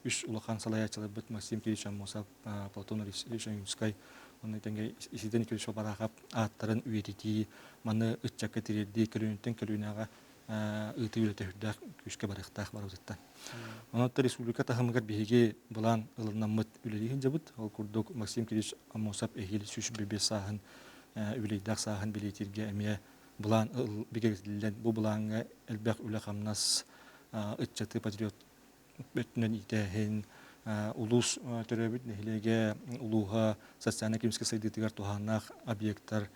үс улахан салайааччыларбыт Максим Кириллович Аммосов, Платон Алексеевич Ойунскай уонна тэҥэ Исидор Николаевич Барахов ааттарын үйэтитии, маны ыччакка тириэрдии көлүөнэттэн көлүөнэҕэ ыытыы үлэтэ сүрдээх күүскэ барыахтаах барыбытыттан. Онон республика таһымыгар биһиги былаан ылынаммыт үлэлии сылдьабыт. Ол курдук Максим Кириллович Аммосов эһиил 105 сааһын үбүлүөйдээх сааһын бэлиэтииргэ эмиэ былаан бигэргэтиллэн, бу былааҥҥа элбэх үлэ-хамнас, ыччаты патриот өттүнэн иитээһин, улуус төрөөбүт нэһилиэгэ, улууһа социально-экономическай сайдыытыгар туһааннаах объектар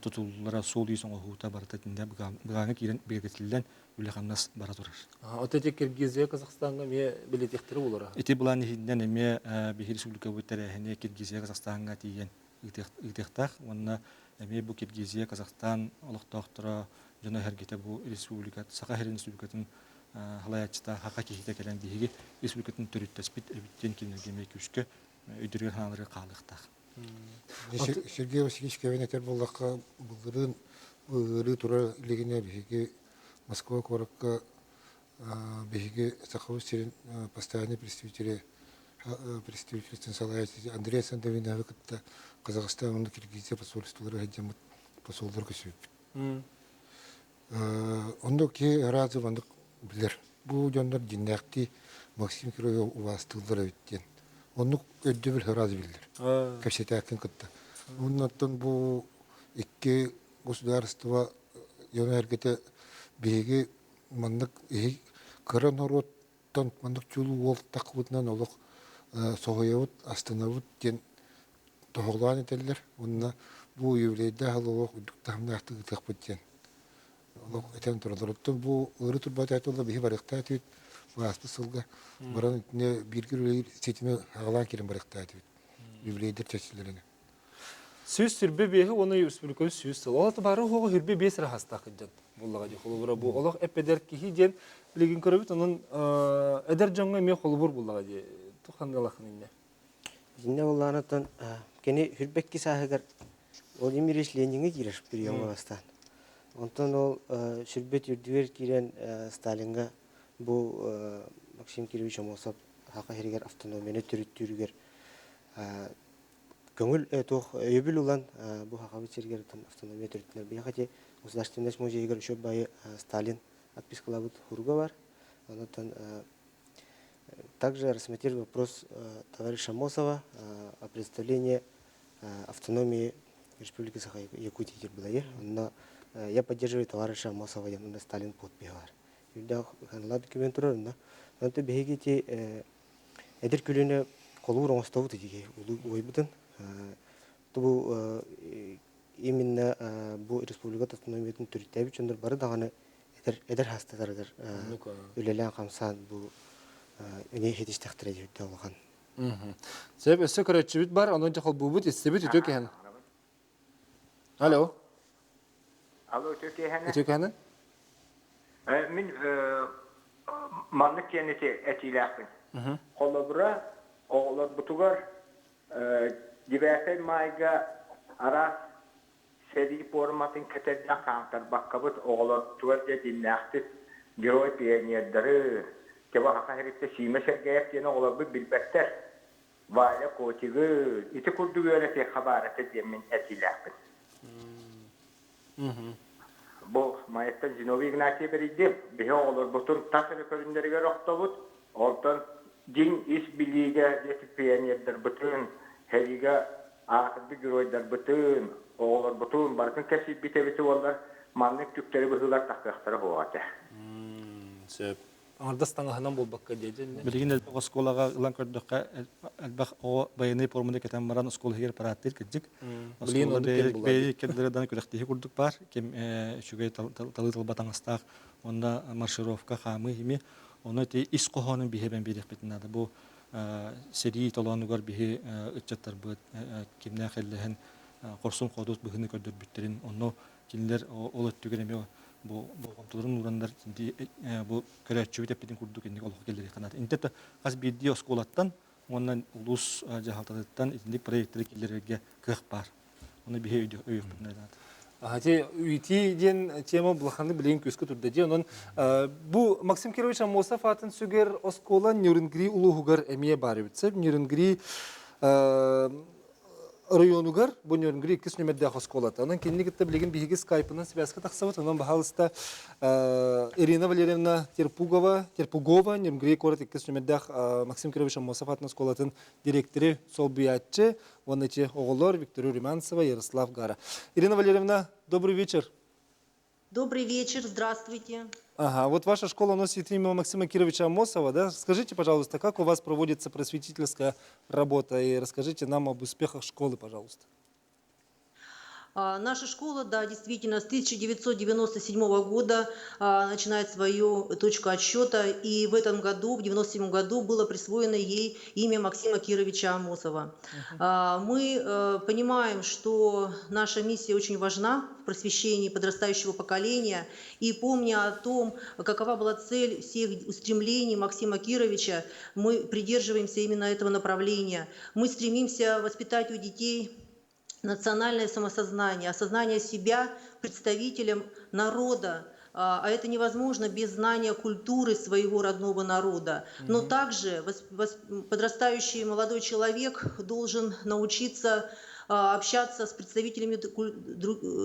тутуллара, суол-иис оҥоһуута барыта итиннэ былааҥҥа киирэн бигэргэтиллэн үлэ-хамнас бара турар. От эти Киргизия, Казахстаҥҥа эмиэ бэлиэтиэхтэрэ буолара? Ити былаан иһинэн эмиэ биһиги республикабыт тэрээһини Киргизия, Казахстаҥҥа тиийэн ыытыахтаах уонна эмиэ бу Киргизия, Казахстан олохтоохторо дьоно-сэргэтэ бу республика, Саха сирин республикатын салайааччыта саха киһитэ кэлэн биһиги республикатын төрүттэспит эбит диэн кинилэргэ эмиэ күүскэ өйдөрүгэр санааларыгар хаалыахтаах. Сергей Васильевич кэбин этэр буоллахха, былырыын ыарыы тура илигинэ биһиги Москва куоракка Биһиги Сахабыт сирин постоянный представители представительствын салайааччы Андрей Сандовиновы кытта Казахстан уонна Киргизия посольстволара сылдьаммыт посоллар көсүбүппүт. Онно киһи ыраас маннык билэр. Бу дьоннор дьиннээхтии Максим Кирилловы убаастыыллар эбит диэн. Оннук өйдөбүл ыраас биллэр. Кэпсэтээккин кытта. Оннуттан бу икки государство дьоно-сэргэтэ биһиги маннык кыра норуоттан маннык чулуу уол таххыбытынан олох соһуйабыт, астынабыт диэн тоһоҕолоон этэллэр. Уонна бу юбилейдаах олох үрдүк таһымнаахтык ыытыахпыт диэн олох этэн тураллар. Оттон бу ыарыы турбат этэ биһи барыахтаах этибит. Ааспыт сылга баран итиннэ бииргэ үлэлиир ситими аҕалаан киирэн барыахтаах этибит. Юбилейдэр чэрчилэринэн. 125 уонна республика 100 сыл. Ол бары оҕо 25 рахастаах дьон буллаҕа дии. Холобура бу олох эппедер киһи диэн билигин көрөбүт. Онон эдэр дьоҥҥо эмиэ холобур буллаҕа дии. Тухангалахын инне. Итиннэ буоллаҕына кини хүрбэкки сааһыгар Владимир Ильич Лениҥҥэ киирэр приемҥа бастаан. Онтон ол сүрбэт үрдүгэр киирэн Сталиҥҥа бу Максим Кирович Аммосов Саха сиригэр автономияны төрүттүүрүгэр көҥүл туох өйөбүл ылан бу Сахабыт сиригэр автономия төрүттэнэр. Биһиэхэ ити Государственность музейыгар үчүгэй баайы Сталин отпискалаабыт хуруга бар. Онтон Также рассмотрели вопрос товарища Амосова о представлении автономии Республики Саха-Якутия диир Онно я поддерживаю товарища Амосова диэн Сталин подпиһа бар. Үрдээх ханылаа документ турар онно. Онто биһиги ити эдэр көлүөнэ холуур оҥостобут итиги уойбутун. Бу именно бу республика автономиятын төрүттээбит дьоннор бары даҕаны эдэр эдэр хаастатарыгар үлэлээн-хамсаан бу эмиэ иһитистэхтэрэ диэбитэ улахан. Сөп, өссө көрөөччүбүт бар, онон дьэ холбуубут, истибит үтүө киһин. Алло. Алло, үтүө киэһэни. Үтүө киэһэни. Мин маннык диэн этиилээхпин. Холобура, оҕолорбутугар Девятый майга араас Сэрии пуорматын кэтэрдэн хаамтарбаккабыт оҕолорбутугар дьэ дьиннээхтик герой пионердары, Саха сириттэн Сиимэ Сэргэйэп диэн оҕолорбут билбэттэр. Валя Котигы ити курдук үөрэтиэххэ баар этэ диэммин этиилээхпин. Бу Майаттан Зиновий Игнатьев эрийдим. Биһи оҕолорбутун тас эрэ көрүннэригэр охтобут. Онтон дьиҥ ис билиигэ диэки пионердарбытын, сэриигэ аатырбыт геройдарбытын, оҕолорбутун барытын кэпсиирбит эбитэ буоллар, маннык түктэри быһыылар тахсыахтара буолуо этэ. Сөп. Аҥардас таҥаһынан буолбакка диэ Билигин элбэх оскуолаҕа ылан көрдөххө, элбэх оҕо байыаннай пуорманы кэтэн баран оскуола иһигэр парааттыыр кырдьык. Билигин Оскуола оннук бэйэ иккэрдэрэ күрэхтэһии курдук баар. Ким үчүгэй талыы талба таҥастаах уонна маршировка хаамыы ими. Ону ити ис хоһоонун биһиэбэн биэриэхпитин наада. Бу сэрии толоонугар биһи ыччаттарбыт кимнээх эллэһэн хорсун хоодуот быһыыны көрдөрбүттэрин, онно кинилэр ол өттүгэр эмиэ бу болҕомтолорун уураннар бу көрөөччүбүт эппитин курдук инник олоххо киллэриэххэ наада. Интэ хас биирдии оскуолаттан уонна улуус дьаһалтатыттан итинник проекттары киллэрэргэ кыах баар. Ону биһи өйүөхпүт наада. Ати үйти диэн тема булаханны билигин күскэ турда дии. Онон бу Максим Кирович Аммосов атын сүгэр оскуола Нюрингри улууһугар эмиэ баар эбит. Сөп Нюрингри районугар бу Нюрингри иккис нүмердээх оскуолата. Онон кинини кытта билигин биһиги скайпынан связка тахсабыт. Онон баһаалыста Ирина Валерьевна Терпугова, Терпугова Нюрингри куорат иккис нүмердээх Максим Кирович Аммосов атын оскуолатын директоры солбуйааччы уонна эти оҕолор Виктория Риманцева, Ярослав Гара. Ирина Валерьевна, добрый вечер. Добрый вечер, здравствуйте. Ага, вот ваша школа носит имя Максима Кировича Амосова, да? Скажите, пожалуйста, как у вас проводится просветительская работа и расскажите нам об успехах школы, пожалуйста. Наша школа, да, действительно, с 1997 года начинает свою точку отсчета, и в этом году, в 1997 году, было присвоено ей имя Максима Кировича Амосова. Мы понимаем, что наша миссия очень важна в просвещении подрастающего поколения, и помня о том, какова была цель всех устремлений Максима Кировича, мы придерживаемся именно этого направления. Мы стремимся воспитать у детей национальное самосознание, осознание себя представителем народа. а это невозможно без знания культуры своего родного народа. Но также подрастающий молодой человек должен научиться общаться с представителями,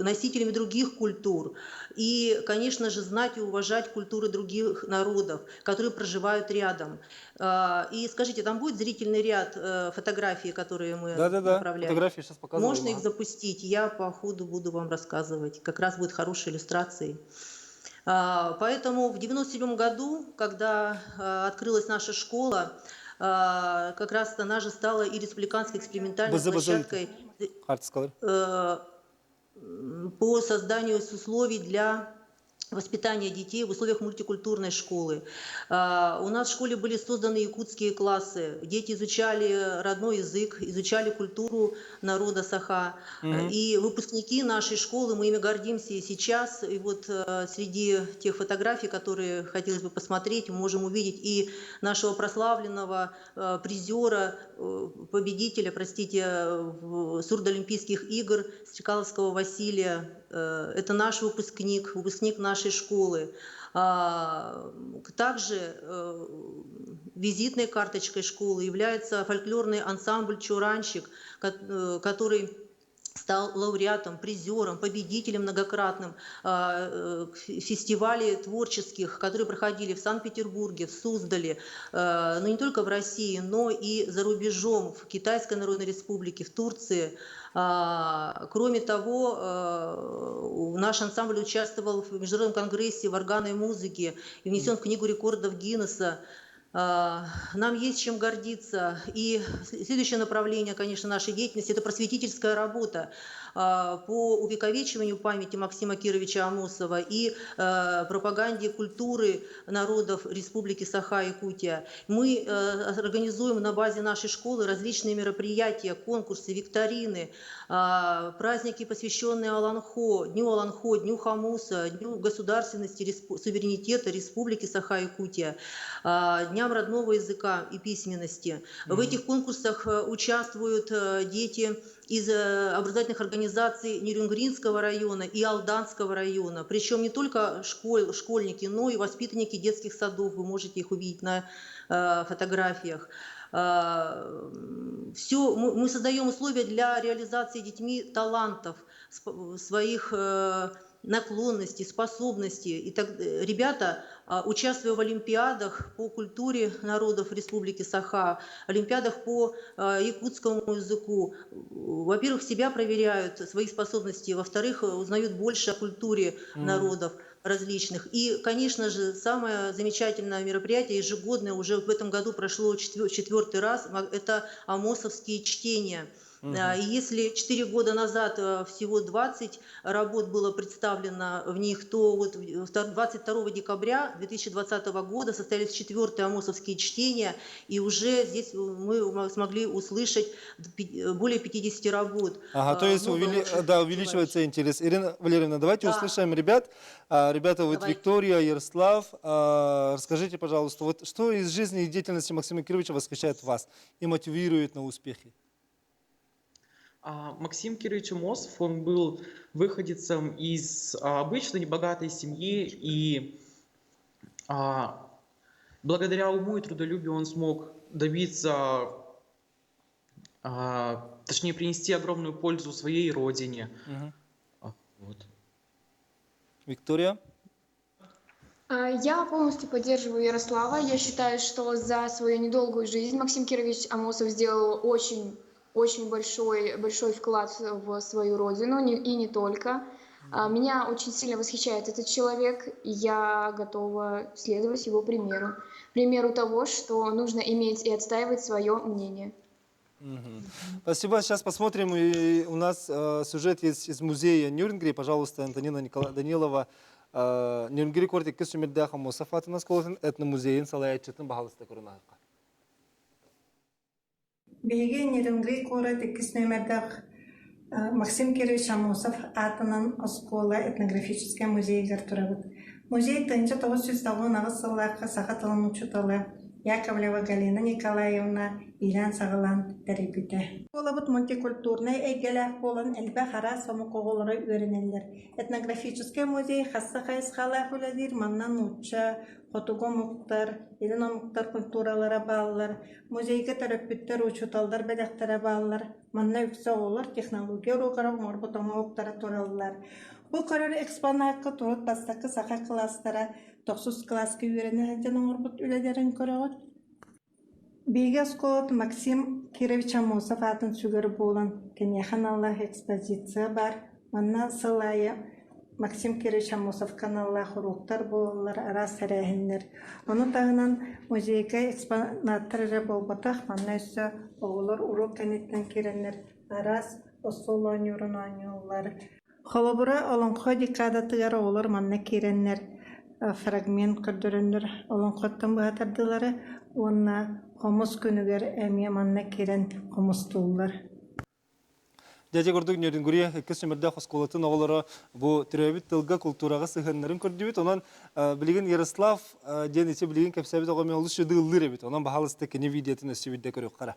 носителями других культур и, конечно же, знать и уважать культуры других народов, которые проживают рядом. И скажите, там будет зрительный ряд фотографий, которые мы Да-да-да, направляем? фотографии сейчас показываем. Можно их запустить? Я по ходу буду вам рассказывать. Как раз будет хорошей иллюстрацией. Поэтому в 1997 году, когда открылась наша школа, как раз она же стала и республиканской экспериментальной площадкой по созданию условий для воспитания детей в условиях мультикультурной школы. У нас в школе были созданы якутские классы. Дети изучали родной язык, изучали культуру народа Саха. И выпускники нашей школы, мы ими гордимся и сейчас. И вот среди тех фотографий, которые хотелось бы посмотреть, мы можем увидеть и нашего прославленного призера, победителя, простите, Сурдоолимпийских игр Стрекаловского Василия. Это наш выпускник, выпускник нашей школы. Также визитной карточкой школы является фольклорный ансамбль «Чуранчик», который стал лауреатом, призером, победителем многократным фестивалей творческих, которые проходили в Санкт-Петербурге, в Суздале, но не только в России, но и за рубежом, в Китайской Народной Республике, в Турции. Кроме того, наш ансамбль участвовал в Международном конгрессе варганной музыки и внесен в Книгу рекордов Гиннесса. Нам есть чем гордиться. И следующее направление, конечно, нашей деятельности – это просветительская работа по увековечиванию памяти Максима Кировича Амосова и пропаганде культуры народов Республики Саха-Якутия. Мы организуем на базе нашей школы различные мероприятия, конкурсы, викторины, праздники, посвященные Олонхо, Дню Олонхо, Дню Хомуса, Дню государственности, суверенитета Республики Саха-Якутия, Дням родного языка и письменности. В этих конкурсах участвуют дети из образовательных организаций Нерюнгринского района и Алданского района. Причем не только школьники, но и воспитанники детских садов. Вы можете их увидеть на фотографиях. Все, мы создаем условия для реализации детьми талантов, своих наклонностей, способностей. И так, ребята, участвуя в олимпиадах по культуре народов Республики Саха, олимпиадах по якутскому языку, во-первых, себя проверяют, свои способности, во-вторых, узнают больше о культуре народов различных. И, конечно же, самое замечательное мероприятие, ежегодное, уже в этом году прошло четвертый раз, это Амосовские чтения. И если 4 года назад всего 20 работ было представлено в них, то вот 22 декабря 2020 года состоялись четвертые Амосовские чтения, и уже здесь мы смогли услышать более 50 работ. Ага, то есть да, увеличивается интерес. Ирина Валерьевна, давайте услышим ребят. Ребята, вот Виктория, Ярослав, расскажите, пожалуйста, вот что из жизни и деятельности Максима Кировича восхищает вас и мотивирует на успехи? Максим Кирович Амосов, он был выходцем из обычной небогатой семьи, и благодаря уму и трудолюбию он смог добиться, точнее, принести огромную пользу своей родине. Вот. Виктория? Я полностью поддерживаю Ярослава. Я считаю, что за свою недолгую жизнь Максим Кирович Амосов сделал очень очень большой, большой вклад в свою родину, и не только. Меня очень сильно восхищает этот человек, и я готова следовать его примеру. Примеру того, что нужно иметь и отстаивать свое мнение. Спасибо. Сейчас посмотрим. И у нас сюжет есть из музея Нерюнгри. Пожалуйста, Антонина Данилова. Нерюнгри куорат иккис нүөмэрдээх Аммосов аатынан оскуолатын этномузейын салайааччытын баһаалыста көрөн ааһыахха. Биһиги Нерюнгри куорат иккис нүөмэрдээх Максим Кирович Аммосов аатынан оскуола этнографическай музейыгар турабыт. Музей 1998 сыллаахха саха тылын учуутала. Яковлева Галина Николаевна иилээн-саҕалаан тэрийбитэ. Оскуолабыт мультикультурнай эйгэлээх буолан элбэх араас омук оҕолоро үөрэнэллэр. Этнографическай музей хасса хайысхалаах үлэлиир, манна нуучча, хотугу омуктар, илин омуктар культуралара бааллар. Музейга төрөппүттэр, учууталлар бэлэхтэрэ бааллар. Манна үксэ оҕолор технология уруогар оҥорбут оҥоһуктара тураллар. Бу көрөр экспонакка турут бастакы саха кылаастара тохсус кылааска үөрэнэ сылдьан оҥорбут үлэлэрин көрөҕүт. Биһиги оскуолабыт Максим Кирович Аммосов аатын сүгэр буолан, киниэхэ аналлаах экспозиция баар. Манна сыл аайы Максим Кирович Аммосовка аналлаах уруоктар буолаллар, араас тэрээһиннэр. Ону таһынан музейга экспонаттар эрэ буолбатах, манна өссө оҕолор уруок кэнниттэн киирэннэр араас остуол оонньуурун оонньууллар. Холобура, Олоҥхо декадатыгар оҕолор манна киирэннэр фрагмент көрдөрөннөр олоҥхоттон быһа тардыылара уонна хомус күнүгэр эмиэ манна киирэн хомустууллар. Дьэ, курдук Нерюнгри иккис сүмэрдээх оскуолатын оҕолоро бу төрөөбүт тылга, култуураҕа сыһыаннарын көрдүбүт. Онон билигин Ярослав диэн ити билигин кэпсээбит оҕо олус ыллыыр эбит. Онон баһаалыста кини видеотын өссө биирдэ көрүөххэ.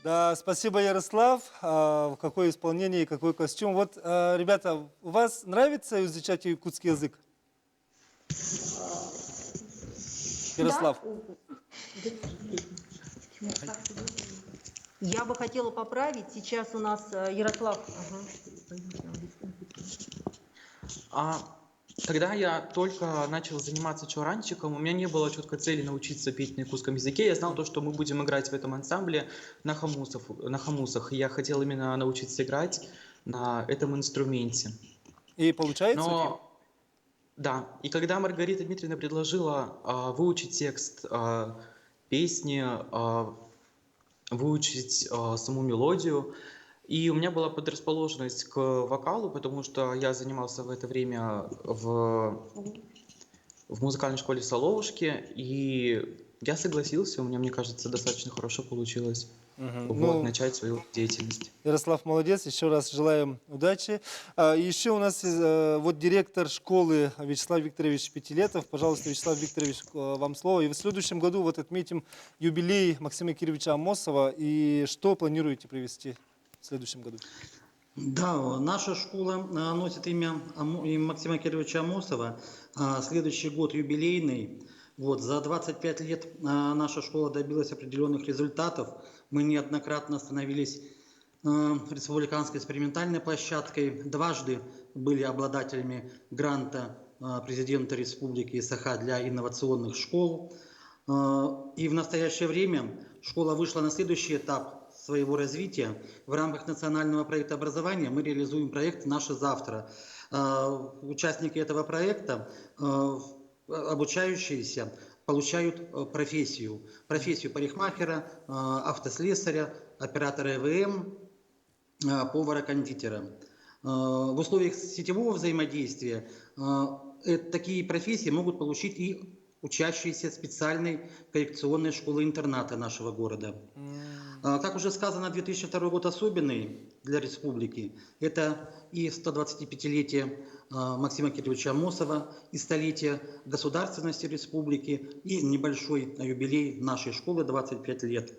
Да, спасибо, Ярослав. Какое исполнение и какой костюм. Вот, ребята, у вас нравится изучать якутский язык? Ярослав. Я бы хотела поправить. Сейчас у нас Ярослав. А, когда я только начал заниматься чоранчиком, у меня не было четкой цели научиться петь на якутском языке. Я знал то, что мы будем играть в этом ансамбле на, хомусов, на хомусах. И я хотел именно научиться играть на этом инструменте. И получается? Но, да. И когда Маргарита Дмитриевна предложила выучить текст песни, выучить саму мелодию, и у меня была предрасположенность к вокалу, потому что я занимался в это время в музыкальной школе Соловушки, и я согласился, у меня, мне кажется, достаточно хорошо получилось вот, Ну, начать свою деятельность. Ярослав молодец, еще раз желаем удачи. Еще у нас вот директор школы Вячеслав Викторович Пятилетов. Пожалуйста, Вячеслав Викторович, вам слово. И в следующем году вот отметим юбилей Максима Кировича Амосова. И что планируете провести в следующем году? Да, наша школа носит имя Максима Кировича Амосова. Следующий год юбилейный. Вот, за 25 лет наша школа добилась определенных результатов. Мы неоднократно становились республиканской экспериментальной площадкой. Дважды были обладателями гранта президента Республики Саха для инновационных школ. И в настоящее время школа вышла на следующий этап своего развития. В рамках национального проекта образования мы реализуем проект «Наше завтра». Участники этого проекта, обучающиеся, получают профессию. Профессию парикмахера, автослесаря, оператора ЭВМ, повара-кондитера. В условиях сетевого взаимодействия такие профессии могут получить и учащиеся специальной коррекционной школы-интерната нашего города. Как уже сказано, 2002 год особенный для республики. Это и 125-летие Максима Кирилловича Амосова, и столетие государственности республики, и небольшой юбилей нашей школы 25 лет.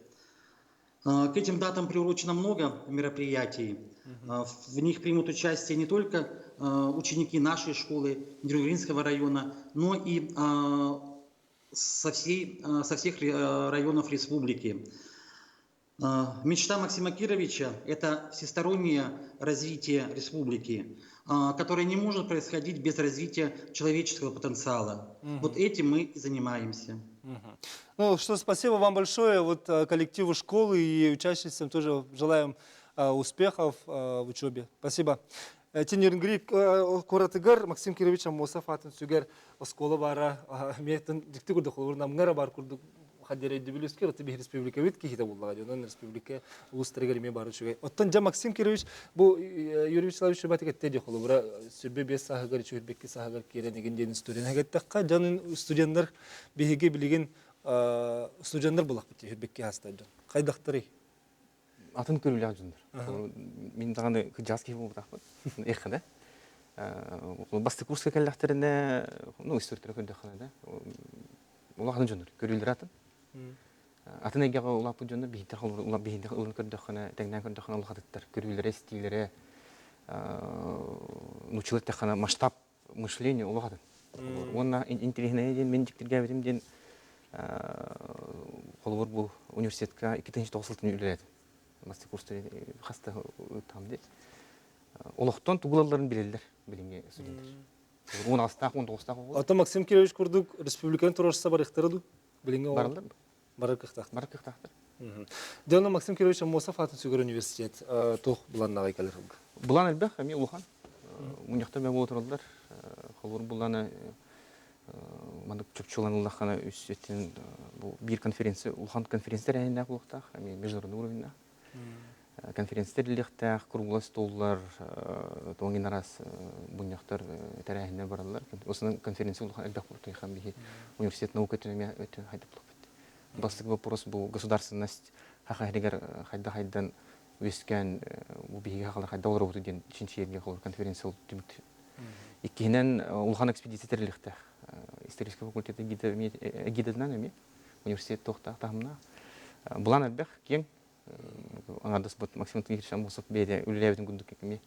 К этим датам приурочено много мероприятий. В них примут участие не только ученики нашей школы Нерюнгринского района, но и со всех районов республики. Мечта Максима Кировича – это всестороннее развитие республики, которое не может происходить без развития человеческого потенциала. Вот этим мы и занимаемся. Ну что, спасибо вам большое. Вот коллективу школы и учащимся тоже желаем успехов в учебе. Спасибо. Тинернгри куратыгар Максим Кирович Аммосов атын сүгэр оскуола баара миэтин дьикти курдук холобур намҥара бар курдук хаддерейдибилүскэ оттон биһи республикабыт киһитэ буллаҕа дьонон республика улуустарыгар эмиэ бары үчүгэй. Оттон дьэ Максим Кирович бу Юрий Вячеславович Шубатик этте дии холобура сүрбэ биэс сааһыгар үчүгүрбэкки сааһыгар киирэн игин диэн студент хагаттахха дьонун студенттар биһиги билигин студенттар булахпыт үһүрбэкки хаастар дьон хайдахтарый Атын көрүүлээх дьоннор. Мин даҕаны кыдьаас киһи буолбатахпын. Эххэ да. Бастакы курска кэллэхтэринэ, ну, историяттара көрдөххүнэ да, улахан дьоннор көрүүлэр атын. Атын эйгэҕэ улааппыт дьоннор биһиттэр биһиттэр ылын көрдөххүнэ, тэҥнээн көрдөххүнэ улахатыттар. Көрүүлэрэ, истиилэрэ, нууччалыы эттэххинэ масштаб мышление улахан. Уонна интэриэһинэйэ диэн мин дьиктиргээбитим диэн холобур бу университетка 2009 сылтан үлэлээтим. Бастакы курстары хаста ыыттаҕым дии. Олохтон тугу ылалларын билэллэр билиҥҥи студенттар. Уон астаах, уон тоҕустаах оҕолор. Ото Максим Кирович курдук республиканы туруорса барыахтара дуу? Билиҥҥи оҕолор. Бараллар. Барар кыахтаахтар. Барар кыахтаахтар. Дьэ, онно Максим Кирович Аммосов аатын сүгэр университет туох быланнаҕай кэлэр сылга? Былаан элбэх, эмиэ улахан. Мунньахтар бэ буола тураллар. Холобур булланы маннык чопчулан ыллаххына үс өттүн бу биир конференция улахан конференция тэрээһиннээх буолуохтаах, эмиэ международный уровеньнаах. Конференция тэриллиэхтээх, круглый столлар, туоҥин араас мунньахтар тэрээһиннэр бараллар. Основной конференция улахан элбэх буолуохтаах биһи университет наука өттүнэн эмиэ өттүн хайдах булуохпут. Бастакы вопрос бу государственность хаха иһигэр хайда хайдан үөскээн бу биһиги хахалар хайда олоробут диэн чинчийэргэ холор конференция түмүк. Иккиһинэн улахан экспедиция тэриллиэхтээх. Исторический факультет эгидатынан эмиэ университет туохтаах таһымнаах. Былаан элбэх, киэҥ аҥардас бут Максим Антонович Аммосов бэйэтэ үлэлээбитин курдук эмиэ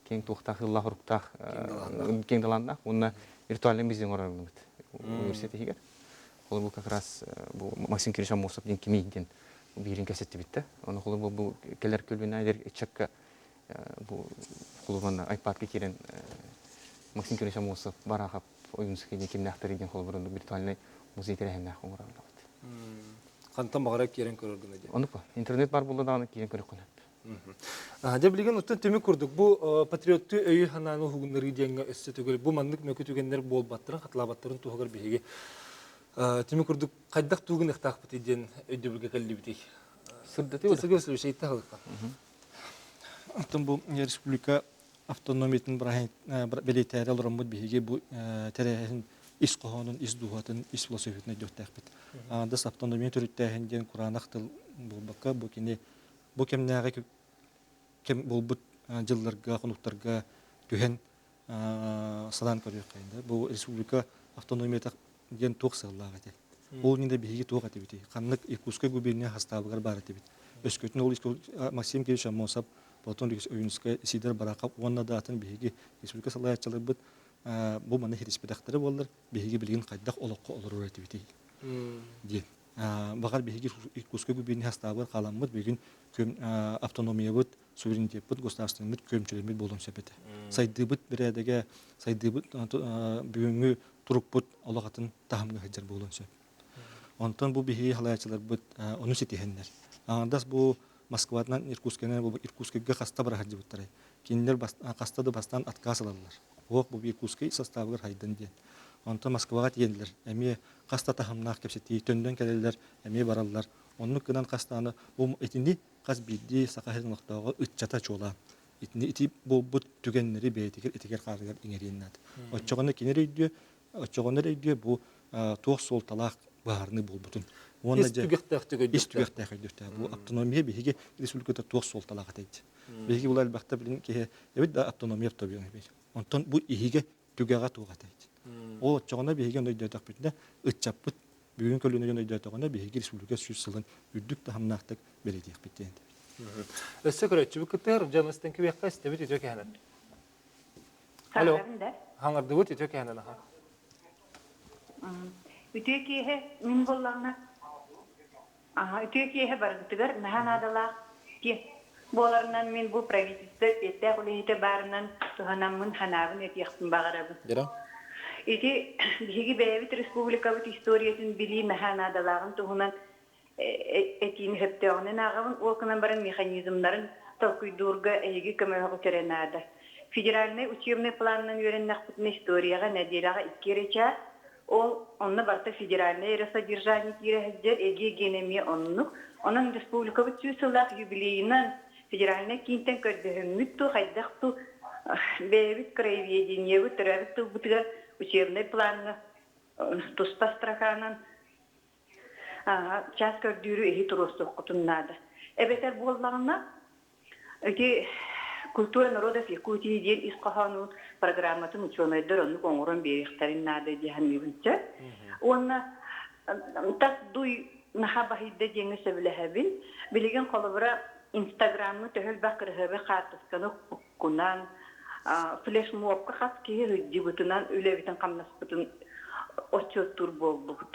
киэҥ туохтаах сыллаах-хоруктаах киэҥ далааннаах уонна виртуальный музей оҥорорбут университет иһигэр. Холобур как раз бу Максим Кириллович Аммосов диэн кимий диэн биирин кэпсэттибит да. Ону холобур бу кэлэр көлүөнэ эдэр ыччакка бу холобур айпадка киирэн Максим Кириллович Аммосов Барахов Ойуунскай диэн кимнээхтэрий диэн холобур виртуальный музей тэрээһиннээх оҥороллор. Хантан баҕарар киирэн көрөр гына диэн. Оннук ба. Интернет бар буолла даҕаны киирэн көрөххүнэ. Дьэ билигин оттон түмүк курдук бу патриоттуу өйү санааны уһугуннарыы диэҥҥэ өссө төгүл бу маннык мөкү түгэннэр буолбаттарын хатылаабаттарын туһугар биһиги түмүк курдук хайдах туу гыныахтаахпытый диэн өйдөбүлгэ кэллибитий. Сырдатыы Сергей Васильевич ыйытта Оттон бу республика автономиятын бэлиэтээри олороммут биһиги бу тэрээһин ис хоһоонун, ис дууһатын, ис философиятын өйдүөхтээхпит. Аҥардас автономия төрүттээһин диэн кураанах тыл буолбакка, бу кини бу кэмнээҕи кэм буолбут дьылларга, хонуктарга түһэн санаан көрүөххэйин да. Бу республика автономията диэн туох сыаллаах этэ? Ол иннинэ биһиги туох этибитий? Ханнык Иркутскай губерния хастаабыгар баар этибит. Өскөтүн ол Максим Кириллович Аммосов, Платон Ойуунускай, Сидор Барахов уонна да атын биһиги республика салайааччыларбыт бу маны хириспэтэхтэрэ буоллар, биһиги билигин хайдах олоххо олорор этибитий диэн. Баҕар биһиги Иркутскай губерния хастаабыгар хааламмыт бүгүн автономиябыт, суверенитеппыт, государственнайбыт күөмчүлэммит буолуон сөп этэ. Сайдыыбыт бэрээдэгэ, сайдыыбыт бүгүҥҥү турукпут олох атын таһымҥа сылдьар буолуон сөп. Онтон бу биһиги халайааччыларбыт ону ситиһэннэр. Аҥардас бу Москватынан Иркутскайынан бу Иркутскайга хаста бара сылдьыбыттарай. Кинилэр хаста да бастаан отказ ылаллар. Ох, бу Иркутскай составыгар хайдан диэн. Онтон Москваҕа тиийэллэр. Эмиэ хаста таһымнаах кэпсэтии төннөн кэлэллэр, эмиэ бараллар. Оннук гынан хастааны бу итини хас биирдии саха сирин олохтооҕо ыччата чуолаан итини ити буолбут түгэннэри бэйэтигэр итигэр хаарыгар иҥэриэн наада. Оччоҕуна кини өйдүө, оччоҕуна өйдүө бу туох суолталаах быһаарыныы буолбутун. Уонна ис түгэхтээхтик өйдүөхтээх. Ис түгэхтээх өйдүөхтээх. Бу автономия биһиги республиката туох суолталаах этэй Биһиги була элбэхтэ билин киһи эбит да автономия автономия. Онтон бу иһигэ түгэҕэ туох этэй Ол оччоҕуна биһиги ону өйдөөтөхпүтүнэ ыччаппыт бүгүн көлүөнэ дьон өйдөөтөҕүнэ биһиги республика сүүс сылын үрдүк таһымнаахтык бэлиэтиэхпит диэн Өссө көрөөччүбүт кыттыһар дьон истэн кибиэххэ истэбит үтүө кэһэнэн. Алло. Хаҥардыбыт үтүө кэһэнэн аха. Үтүө киэһэ мин буоллаҕына. Үтүө киэһэ барытыгар наһаа наадалаах буоларынан мин бу правительство эппиэттээх үлэһитэ баарынан туһанаммын санаабын этиэхпин баҕарабын. Ити биһиги бэйэбит республикабыт историятын билии наһаа наадалааҕын туһунан этиини сөптөөҕүнэн ааҕабын. Ол гынан баран механизмнарын толкуйдуурга эһиги көмөҕүт эрэ наада. Федеральнай учебнай планынан үөрэннэхпитинэ историяҕа нэдиэлэҕэ икки эрэ чаас Ол онно барыта федеральнай эрэ содержание киирэ сылдьар, эги эмиэ оннук. Онон республикабыт сүүс сыллаах юбилейынан федеральнай киинтэн көрдөһөммүт ту, хайдах ту бэйэбит краеведениебыт төрөөбүт тылбытыгар учебнай плаҥҥа туспа строканан час көрдүүрү иһи туруорсуоххутун наада. Эбэтэр буоллаҕына Ити «Культура народов Якутии» диэн ис хоһоонун программатын учуонайдар оннук оҥорон биэриэхтэрин наада дии саныыбын сөп. Уонна тас дуй наһаа баһыйда диэҥҥэ сөбүлэһэбин. Билигин холобура Инстаграмҥа төһө элбэх кыраһыабай хаартысканы уккунан, флешмобка хас киһи сылдьыбытынан үлэбитин-хамнаспытын отчуоттуур буоллубут.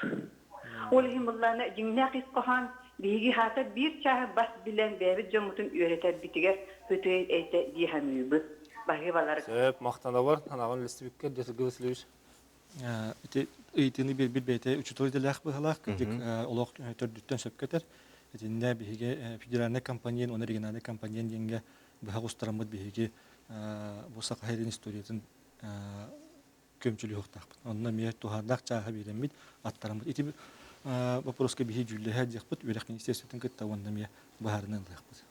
Ол иһин быллаана дьиҥнээх ис хоһоон биһиги хаата биир чааһы бас билэн бэйэбит дьоммутун үөрэтэрбитигэр үтүө этэ дии саныыбыт. Баһыыбалар. Сөп, махтанабар, анаҕын үллэстибиккэр, дьэ Сергей Васильевич. Ити ыйытыыны биэрбит бэйэтэ учуутал идэлээх быһалаах, кырдьык олох төрдүттэн сөпкө этэр. Итиннэ биһиги федеральнай компонент уонна региональнай компонент диэҥҥэ быһа оҕустараммыт биһиги бу Саха сирин историятын көмчүлүөхтаахпыт. Онно эмиэ туһааннаах чааһа биэрэммит, аттараммыт. Ити вопроска биһи дьүүллэһэ диэхпит, үөрэх министерствотын кытта уонна эмиэ быһаарынан ылыахпыт.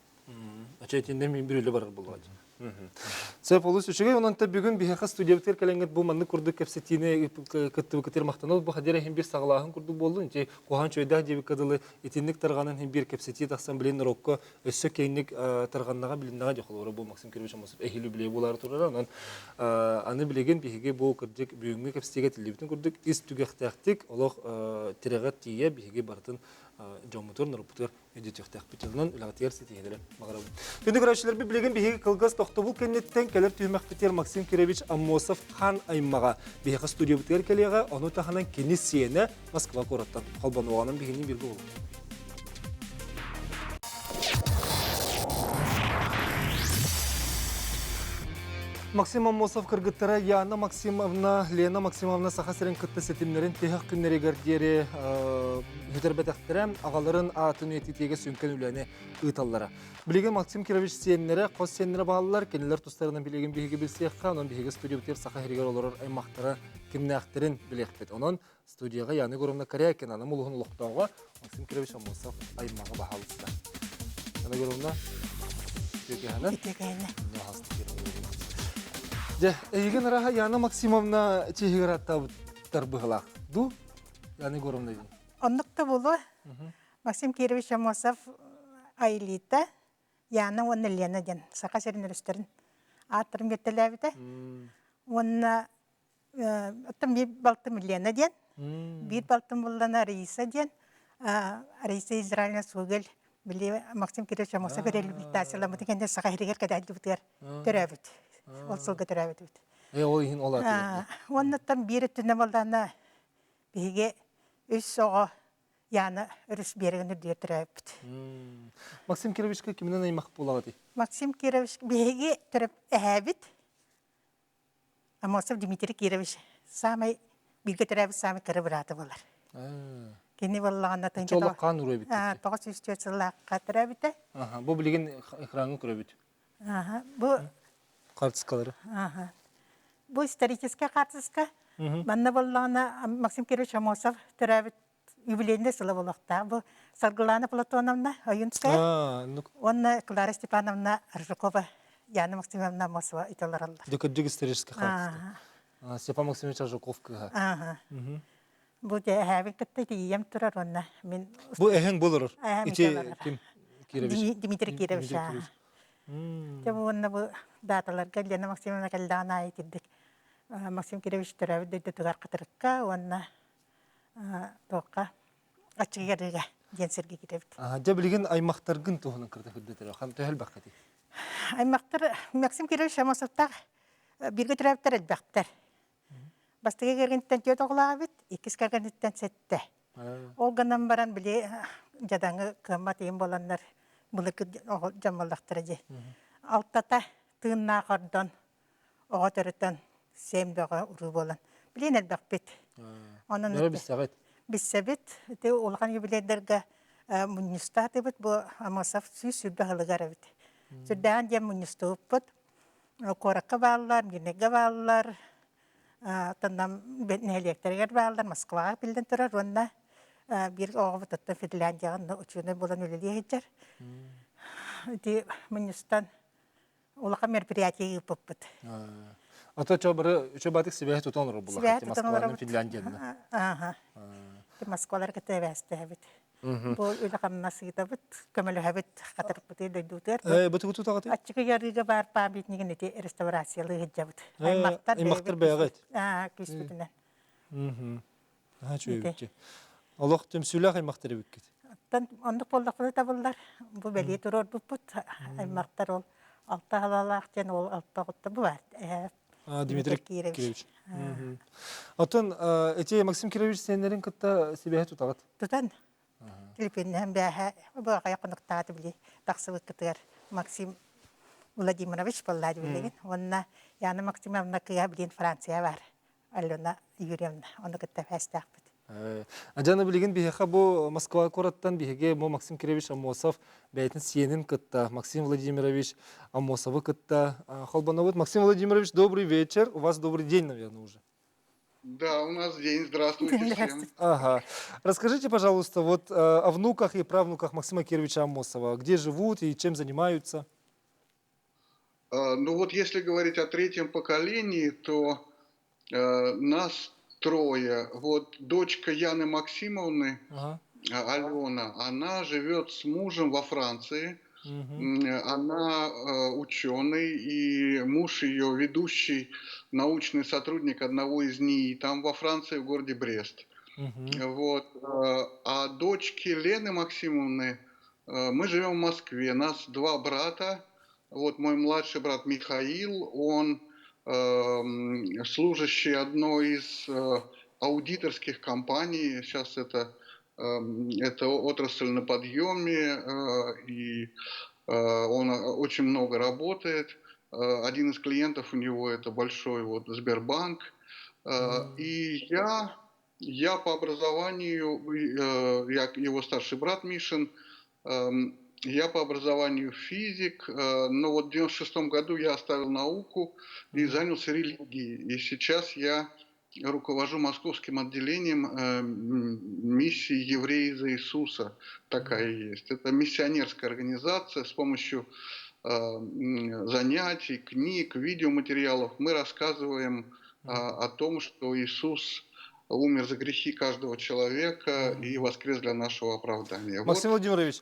Ача итиннэ мин бір үлэ барар буолуо. Сөп олус үчүгэй онон та бүгүн биһиэхэ студиябытыгар кэлэҥҥит бу маннык курдук кэпсэтиини кыттыбыкытыр махтанал бу хадир иһин бир саҕалааһын курдук буоллун ити куһаҕан чөйдөөх диэбиккэ дылы итинник тарҕанан иһин биир кэпсэтии тахсан билин норуокка өссө киэҥник тарҕаннаҕа билиннэҕэ дьэ холобура бу Максим Кирович Аммосов эһиил үбүлүөй буолаары турара онон аны билигин биһиги бу кырдьык бүгүҥҥү кэпсэтиигэ этиллибитин курдук ис түгэхтээхтик олох тирэҕэр тиийэ биһиги барытын дьоммутугар норуоппутугар өйдөтүөхтээхпит онон үлэҕитигэр ситиһиилэри баҕарабын. Күндү көрөөччүлэрбит билигин биһиги кылгас тохтобул кэнниттэн кэлэр түһүмэхпитигэр Максим Кирович Аммосов хаан аймаҕа биһиэхэ студиябытыгар кэлиэҕэ, ону таһынан кини сиэнэ Москва куораттан холбонуоҕунан биһигини бииргэ буолуҥ. Максим Аммосов кыргыттара Яна Максимовна, Лена Максимовна Саха сирин кытта ситимнэрин тиһэх күннэригэр диэри бүтэрбэтэхтэрэ, аҕаларын аатын үйэтитиигэ сүҥкэн үлэни ыыталлара. Билигин Максим Кирович сиэннэрэ, хос сиэннэрэ бааллар, кинилэр тустарынан билигин биһиги билсиэххэ, онон биһиги студиябытыгар Саха сиригэр олорор аймахтара кимнээхтэрин билиэхпит. Онон Студияҕа Яна Егоровна Корякина, Нам улууһун олохтооҕо Максим Кирович Аммосов аймаҕа баһаалыста. Яна Егоровна, үтүөкэһэнэ. Үтүөкэһэнэ. Дьэ, эйигин араха Яна Максимовна чиһигэр аттаабыттар быһылаах. Ду, Яна Егоровна дии. Оннук да буолуо. Максим Кирович Аммосов Айлита, Яна уонна Лена диэн Саха сирин өрүстэрин ааттарын биэртэлээбитэ. Уонна Оттон биир балтым Лена диэн, биир балтым буллана Раиса диэн, Раиса Израильна Сугель били Максим Кирович Амосов реабилитацияламмытын кэннэ Саха сиригэр кэдээдибитигэр төрөөбүт. Ол сылга төрөөбүтүбүт. Э, ол иһин ол аты. Уоннаттан биир өттүнэн буоллаҕына биһиги үс оҕо Яна өрүс биэрэгин үрдүгэр төрөөбүппүт. Максим Кировичка киминэн аймах буолаҕытый? Максим Кирович биһиги төрөп эһээбит Аммосов Дмитрий Кирович саамай бииргэ төрөөбүт саамай кыра быраата буолар. Кини буоллаҕына Чолоххаан уруй эбит. 904 сыллаахха төрөөбүтэ. Бу билигин экраҥҥа көрөбүт. Бу Хаартыскалары. Бу историческай хаартыска. Манна буоллаҕына Максим Кирович Аммосов төрөөбүт юбилейный сыла буолуохтаах. Бу Саргылана Платоновна Ойунская уонна Клара Степановна Аржакова Яна Максимовна Аммосова ити олороллор. Дьэ исторический хаартыска. Степан Максимович Аржаков кыыһа. Бу эһээбин кытта тиийэм турар уонна мин Бу эһэҥ бу олорор. Ити ким Кирович? Дмитрий Кирович. Дьэ бу уонна бу даталарга Лена Максимовна кэллэҕин аайы итирдик Максим Кирович төрөөбүт дойдутугар Хатырыкка уонна туохха аччыгыйарыга диэн сиргэ киирэбит. Дьэ билигин аймахтаргын туһунан кырта кырдытыр хан төһөл баккати. Аймахтар Максим Кирович Амосовтаах бииргэ төрөөбүттэр элбэхтэр. Бастакы кэргэнтэн түөрт оҕолоох эбит, иккис кэргэниттэн сэттэ. Ол гынан баран били дьадаҥы кыаммат ийэм буоланнар былыргы дьон буоллахтара дии. Алтата тыыннаах ордон оҕо төрөтөн сиэн бөҕө уруу буолан билин элбэхпит. Онон билсэҕит. Билсэбит. Ити улахан юбилейдарга мунньустаатыбыт бу Амосов 120 сылыгар эбит. Сүрдээҕин диэн мунньустубуппут. Куоракка бааллар, Мирнэйгэ бааллар, Тоннам нэһилиэктэригэр бааллар, Москваҕа биллэн турар уонна биир оҕобут оттон Финляндияҕа учуонай буолан үлэлии сылдьар. Ити мунньустан улахан мероприятие ыыппыппыт. Ото чо бары үчө батык сибэһи тутан олорор буллаххыт Москваны Финляндияны. Ааха. Москвалар кытта эбээстэһэбит. Бу үлэ-хамнас ыытабыт, көмөлөһөбүт, хатырыкпытый дойдутугар. Бытыгы тутаҕытый? Аччыгы ярыыга баар памятнигын ити реставрациялыы сылдьабыт. Аймактар Аймактар бэйэҕит. Аа, күүспүтүнэн. Наһаа үчүгэй Олох түмсүүлээх аймактар эбиккит. Оттон оннук буоллахпына табыллар. Бу бэлиэ туруорбуппут. Аймактар ол алта халалаах диэн ол алта оҕотто бу баар. Дмитрий Кирович. Оттон эти Максим Кирович сиэннэрин кытта сибэһи тутаҕыт? Тутан. Телефоннаһан бээһэ бу аҕайах хонуктааты били тахсыбыккытыгар Максим Владимирович буоллаа билигин. Уонна Яна Максимовна кыыһа билин Франция бар. Алена Юрьевна ону кытта бэстээхпит. Адьана билигин биһиэхэ бу Москва куораттан биһиги бу Максим Кирович Аммосов бэйэтин сиэнин кытта Максим Владимирович Аммосовы кытта холбонобут. Максим Владимирович, добрый вечер. У вас добрый день, наверное, уже. Да, у нас день. Здравствуйте всем. Ага. Расскажите, пожалуйста, вот о внуках и правнуках Максима Кировича Аммосова. Где живут и чем занимаются? Ну вот если говорить о третьем поколении, то нас трое. Вот дочка Яны Максимовны, ага. Алена, она живет с мужем во Франции. Угу. Она ученый, и муж ее ведущий научный сотрудник одного из НИИ, там во Франции, в городе Брест. Угу. Вот. А дочки Лены Максимовны, мы живем в Москве, нас два брата. Вот мой младший брат Михаил, он служащий одной из аудиторских компаний. Сейчас это, это отрасль на подъеме, и он очень много работает. Один из клиентов у него это большой вот Сбербанк. И я по образованию, я его старший брат Мишин, я по образованию физик, но вот в 96 году я оставил науку и занялся религией. И сейчас я руковожу московским отделением миссии «Евреи за Иисуса». Такая есть. Это миссионерская организация. С помощью занятий, книг, видеоматериалов мы рассказываем о том, что Иисус умер за грехи каждого человека и воскрес для нашего оправдания. Максим вот. Владимирович,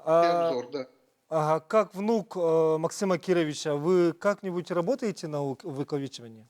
обзор, да. Ага, как внук Максима Кировича, вы как-нибудь работаете на увековечивании?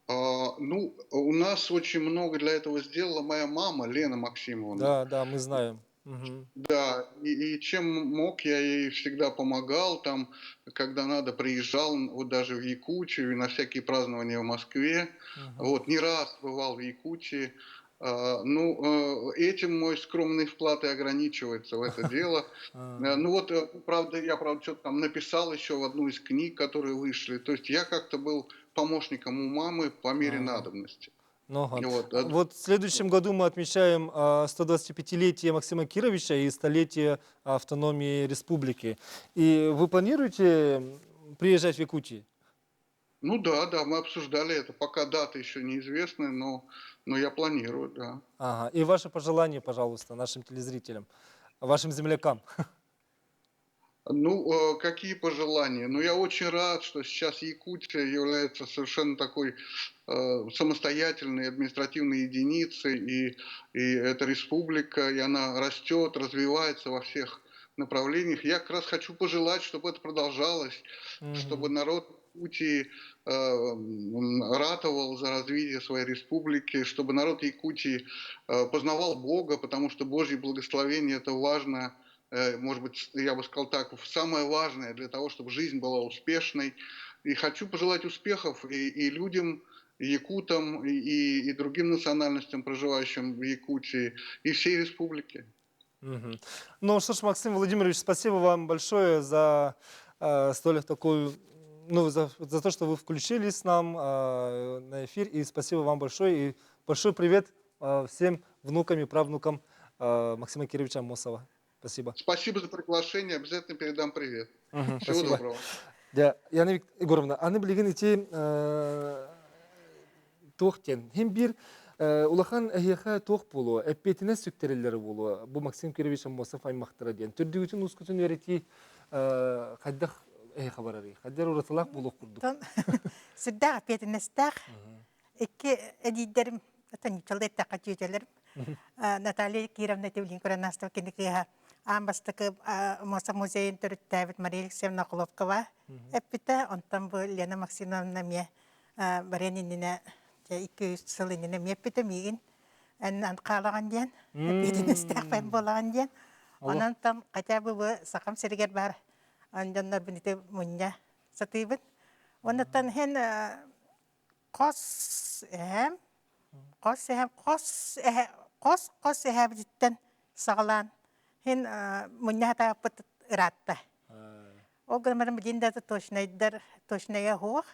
Ну, у нас очень много для этого сделала моя мама, Лена Максимовна. Да, да, мы знаем. Угу. Да, и чем мог, я ей всегда помогал, там, когда надо, приезжал, вот даже в Якутию и на всякие празднования в Москве. Угу. Вот, не раз бывал в Якутии. Ну, этим мой скромный вклад и ограничивается в это дело. Ну вот, правда, я, правда, что-то там написал еще в одну из книг, которые вышли. То есть я как-то был помощником у мамы по мере надобности. Ну, ага. Вот. Вот в следующем году мы отмечаем 125-летие Максима Кировича и столетие автономии республики. И вы планируете приезжать в Якутию? Ну да, да, мы обсуждали это. Пока даты еще неизвестны, но я планирую, да. Ага. И ваше пожелание, пожалуйста, нашим телезрителям, вашим землякам. Ну, какие пожелания? Ну, я очень рад, что сейчас Якутия является совершенно такой самостоятельной административной единицей, и эта республика, и она растет, развивается во всех направлениях. Я как раз хочу пожелать, чтобы это продолжалось, чтобы народ Якутии ратовал за развитие своей республики, чтобы народ Якутии познавал Бога, потому что Божье благословение – это важно, может быть, я бы сказал так, самое важное для того, чтобы жизнь была успешной. И хочу пожелать успехов и людям якутам и другим национальностям, проживающим в Якутии, и всей республике. Угу. Ну что ж, Максим Владимирович, спасибо вам большое за столь такую, ну, за то, что вы включились с нам на эфир. И спасибо вам большое. И большой привет всем внукам и правнукам Максима Кировича Амосова. Спасибо. Спасибо за приглашение. Обязательно передам привет. Угу, Всего спасибо. доброго. Дьэ, Яна Егоровна, аны билигин ити туох диэн, хин биир улахан эһиэхэ туох буолуо, эппиэтинэс сүктэриллэрэ буолуо, бу Максим Кирович Аммосов аймахтара диэн. Төрдүгүтүн ускутун үөрэтии хайдах эһиэхэ барарый? Хайдах уратылаах буолуох курдук? Сүрдээх эппиэтинэстээх. Икки эдиийдэрим, ньуччалыы эттэххэ чүөчэлэрим Наталья Кировна Тивлин көрөн ааста кини кыыһа аан бастакы Муоса музейын төрүттээбит Мария Алексеевна Охлопкова эппитэ. Онтон бу Лена Максимовна эмиэ барыан иннинэ 200 сыл иннинэ эмиэ эппитэ миигин эн хаалаҕын диэн эппиэтинэстээхпин буолаҕын диэн. Онон там хотя бы бу Сахам сиригэр баар дьоннорбун ити мунньа сатыыбын. Оннуттан һин Хос эһээм, хос эһээм, хос эһээ, хос-хос эһээбититтэн саҕалаан иһин мунньа сатаабыппыт ыраатта. Ол гынан баран билигин да точнайдар точнайа суох.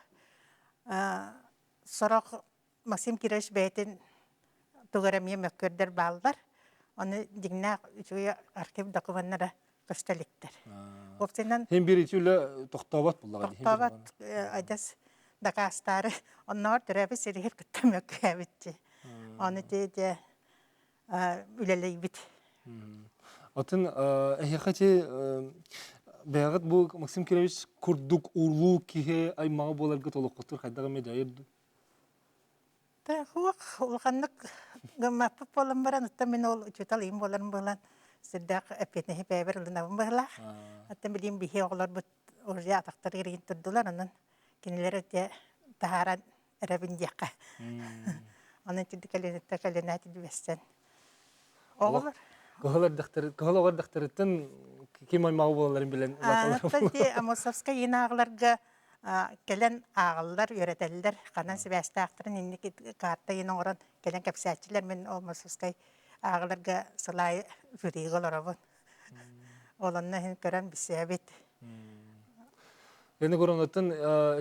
Сорох Максим Кирович бэйэтин тугу эрэ эмиэ мөккүөрдэр бааллар. Ону дьиҥнээх үчүгэй архив докумуоннара көстө иликтэр. Уопсайынан Хин биир ити үлэ тохтообот буллаҕа дии. Тохтообот адьас дакаастаары оннооҕор төрөөбүт сиригэр кытта мөккүһэбитчи. Ону ти дьэ үлэлэйбит. Атын эһиэхэ ти бэйэҕит бу Максим Кирович курдук улуу киһи аймаҕа буоларгыт олоххутугар хайдах эмэ дьайар дуу? Суох, улаханнык гыммаппыт буолан баран, оттон мин ол учуутал ийэм буоларым буолан, сүрдээх эппиэтинэһи бэйэбэр ылынабын быһыылаах. Оттон билигин биһи оҕолорбут уже атахтарыгар иһин турдулар, онон кинилэр этэ таһааран эрэбин диэххэ. Онон итинник кэлиниттэн кэлинээт түбэстэн. Оҕолор Кыһыл эрдэхтэр кыһыл оҕо эрдэхтэриттэн ким аймаҕы буолалларын билэн улааталлар. Оттон ити Амосовскай иин ааҕыларга кэлэн ааҕаллар, үөрэтэллэр, ханан сибээстээхтэрин инники карта иин оҥорон кэлэн кэпсээччилэр. Мин ол Амосовскай ааҕыларга сыл аайы жюрига олоробун. Ол онно иһин көрөн билсэбит. Лена Горонаттан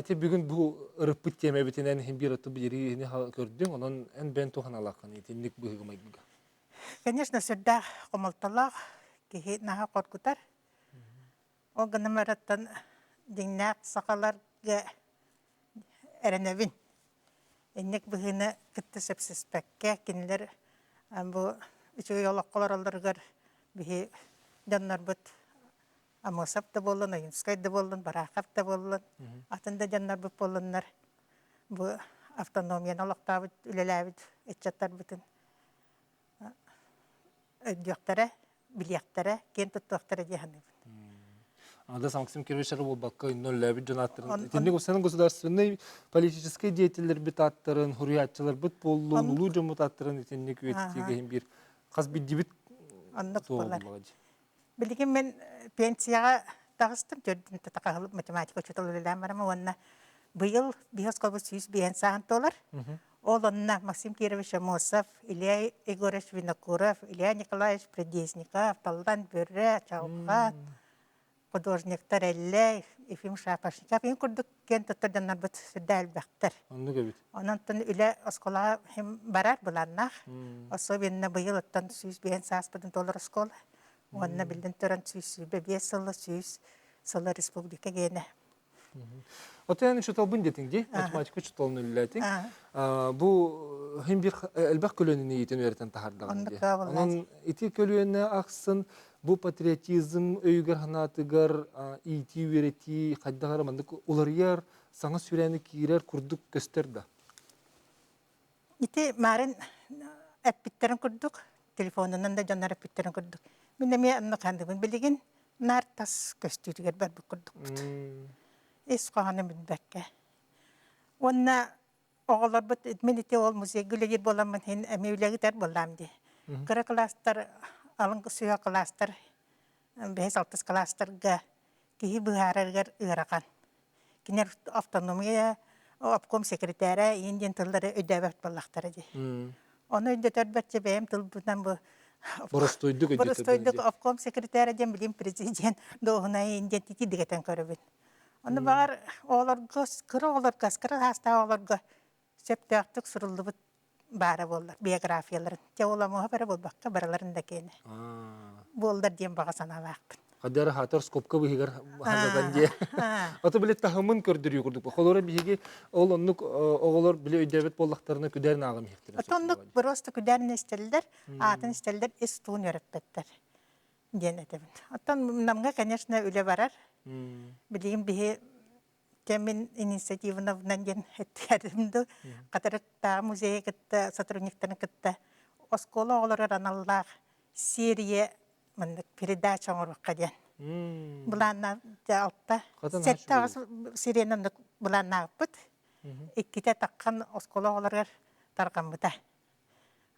ити бүгүн бу ырыппыт тиэмэбитинэн иһин биир оту биэриини көрдүҥ, онон эн бэйэн туһаналааххын итинник быһыыга-майгыга. Конечно, сүрдээх хомолтолоох, киһи наһаа хоргутар. Ол гынан баран дьиҥнээх сахаларга эрэнэбин. Инник быһыыны кытта сөпсөспөккө, кинилэр бу үчүгэй олоххо олороллоругар биһи дьоннорбут Амосов да буоллун, Ойунскай да буоллун, Барахов да буоллун, атын да дьоннорбут буоллуннар бу автономияны олохтообут, үлэлээбит ыччаттарбытын өйдүөхтэрэ, билиэхтэрэ, киэн туттуохтара дии саныыбын. Ада Максим Кирович эрэ буолбакка, иннөллөөбүт дьон ааттарын, итинник усанан государственный политическай деятеллэрбит ааттарын, хуруйааччыларбыт буоллун, улуу дьоммут ааттарын итинник үйэтитиигэ иһин биир хас биддибит Оннук буолар. Билигин мин пенсияҕа таҕыстым, төрдүн татахаһыл математика учуутал үлэлээн барам уонна быйыл биһи оскуолабыт 105 сааһын туолар. Ол онно Максим Кирович Амосов, Илья Егорович Винокуров, Илья Николаевич Придесников, Таллан Бүрэ, Чалҕа, художниктар Эллэй, Ефим Шапошников ин курдук киэн туттар дьоннорбут сүрдээх элбэхтэр. Оннук эбит. Онон үлэ оскуолаҕа барар былааннаах. Особенно быйыл оттон 105 сааспытын толор оскуола. Уонна биллэн туран 125 сыла 100 сыла республика гиэнэ. Отон учууталбын диэтиҥ дии, математика учууталын үлэлээтиҥ. Бу хин бир элбэх көлүөнэни иитэн үөрэтэн таһаардаҕын дии. Онон ити көлүөнэ ахсын бу патриотизм өйүгэр санаатыгар иитии үөрэтии хайдах эрэ маннык уларыйар, саҥа сүрээни киирэр курдук көстөр да. Ити марын эппиттэрин курдук, телефонунан да дьоннор эппиттэрин курдук. Мин эмиэ онно хандыбын билигин наар тас көстүүтүгэр барбыт курдукпут. Ис хоһоону билбэккэ. Уонна оҕолорбут мин ити ол музейга үлэлиир буоламмын иһин эмиэ үлэ ыытар буоллаам дии. Кыра кылаастар, алын сүһүөх кылаастар, бэһис алтыс кылаастарга киһи быһаарарыгар ыарахан. Кинилэр автономия Обком секретарэ иин диэн тыллары өйдөөбөт буоллахтара дии. Ону өйдөтөрбөт бэйэм тылбынан бу Боростуойдук өйдөтөр. Боростуойдук обком секретарэ диэн билим президент дуоһунайын диэн тити дигэтэн көрөбүн. Ону баҕар оҕолорго кыра оҕолорго кыра саастаах оҕолорго сөптөөхтүк суруллубут баара буоллар биографияларын. Те ол омуһа бара буолбакка барыларын да киэнэ. Буоллар диэн баҕа санаалаахпын. Хадара хатар скобка быһыгар хандатан диэ. Ото били таһымын көрдөрүү курдук. Холоро биһиги ол оннук оҕолор били өйдөөбөт буоллахтарына күдэрин ааҕым иһиктэр. Ото оннук просто күдэрин истэллэр, аатын истэллэр, ис туун үөрэппэттэр диэн этэбин. Оттон Намга, конечно, үлэ барар. Билигин биһи Кэмин инициативновна диэн эттэрим ду Хатырыктааҕы музейы кытта сотрудниктарын кытта оскуола оҕолоругар аналлаах серия маннык передача оҥоруохха диэн. Былаанна алта сэттэ аҕыс серияны оннук былааннаабыппыт. Иккитэ таххан оскуола оҕолоругар тарҕаммыта.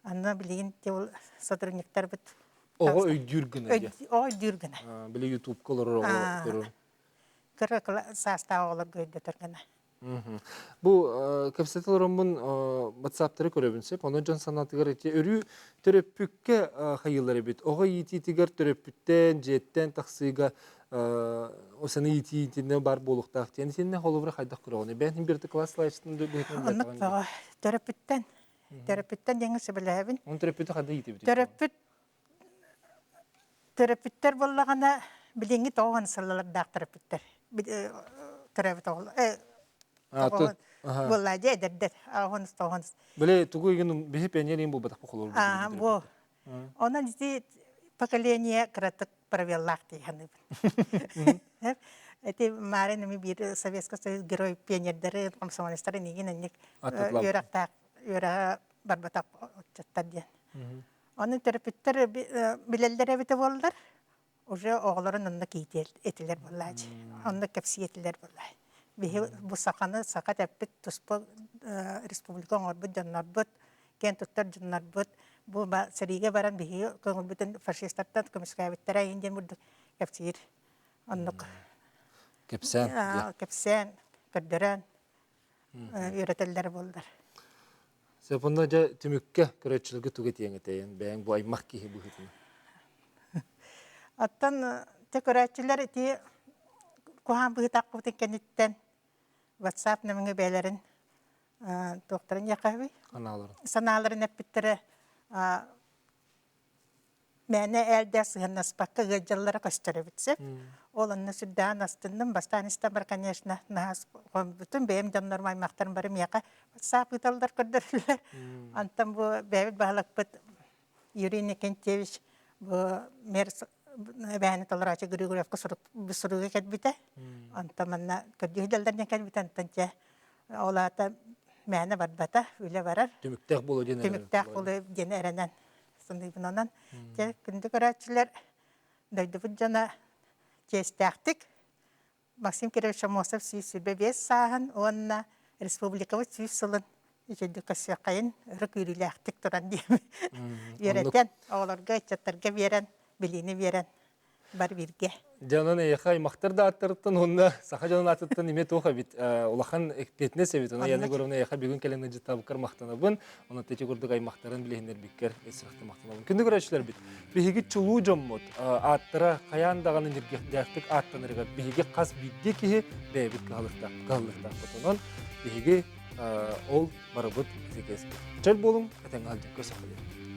Анна билигин ол сотрудниктарбыт Оҕо өйдүүр гына диye. Оҕо өйдүүр гына. Били ютубка олорор оҕо көрөр. Кыра саастаах оҕолорго өйдөтөр гына. Бу кэпсэтэ олороммун WhatsApp-тары көрөбүн сөп. Онон дьон санаатыгар ити өрүү төрөппүккэ хайыылар эбит. Оҕо иитиитигэр төрөппүттэн, дьиэттэн тахсыыга осаны иитиитинэ бар буолуохтаах диэн итиннэ холобура хайдах көрөҕүн? Бэйэн бирти класс слайдтын быһыытынан Оннук бөҕө. Төрөппүттэн. Төрөппүттэн диэҥҥэ сөбүлэһэбин. Оны төрөппүтү ханна иитибит? Төрөппүт төрөппүттэр буоллаҕына билиҥҥи тоҕо сыллардаах төрөппүттэр төрөөбүт оҕолор буоллаа дьэ эдэрдэр аҕыс тоҕус Били тугу игин биһи пионер иин буолбатах холобур бу онон ити поколение кыратык правилаах дии саныыбын. Эти Марин эми биир Советский Союз герой пионердары, комсомолецтары нигин анник үөрэхтээх үөрэҕэ барбатах отчуттар диэн. Оны төрөппүттэр билэллэр эбитэ буоллар, уже оҕолорун онно киитиэл этилэр буоллаачы. Онно кэпсии этилэр буоллаа. Биһи бу саханы саха тэппит туспа республика оҥорбут дьоннорбут, киэн туттар дьоннорбут бу сэриигэ баран биһиги көҥүлбүтүн фашистартан көмүскээбиттэрэ иһин диэн бурдук кэпсиир оннук кэпсээн кэпсээн көрдөрөн үөрэтэллэр буоллар Сөп онно дьэ түмүккэ көрөөччүлэргэ тугу этиэҥ этэйэн бэйэҥ бу аймах киһи быһыытынан Оттон те көрөөччүлэр ити куһаан быһыытаахпытын кэнниттэн WhatsApp нөҥүө бэйэлэрин туохтарын диэххэбий санааларын санааларын эппиттэрэ мээнэ ээлдээх сыһыаннаспакка ыалдьаллара көстөр эбит сөп ол онно сүрдээҕин астынным бастаан истэн бар конечно наһаа хоммутум бэйэм дьоннорум аймахтарым бары миэхэ саап ыыталлар көрдөрөллөр онтон бу бэйэбит баһылыкпыт Юрий Никентьевич бу мэр эбээни толороочу Григорьевка суруга кэлбитэ. Онтон манна көрдүүһүдэллэринэн кэлбитэ. Онтон дьэ ол аата мээнэ барбата, үлэ барар. Түмүктээх буолуо диэн Түмүктээх буолуо диэн эрэнэн саныыбын. Онон дьэ күндү көрөөччүлэр дойдубут дьоно чиэстээхтик Максим Кирович Аммосов 125 сааһын уонна республикабыт 100 сылын үчүгдүк көрсүөххэйин өрө күүрүүлээхтик туран диэм үөрэтэн оҕолорго ыччаттарга биэрэн билиини биэрэн бар бииргэ. Дьэ онон эйиэхэ аймахтар да ааттарыттан уонна саха дьонун аатыттан эмиэ туох эбит улахан эппиэтинэс эбит. Онон Яна Егоровна эйиэхэ бүгүн кэлэн ыдьыттаабыккар махтанабын. Онон ити курдук аймахтарын билиһиннэрбиккэр ис-сүрэхтэн махтанабын. Күндү көрөөччүлэрбит, Биһиги чулуу дьоммут ааттара хайаан даҕаны ньиргиэхтээхтик ааттанарыгар биһиги хас биирдии киһи бэйэбит кыһаллыахтаахпыт. Онон биһиги ол барыбыт итигэспит. Чөл буолуҥ, этэҥҥэ сылдьан көрсөххө диэн.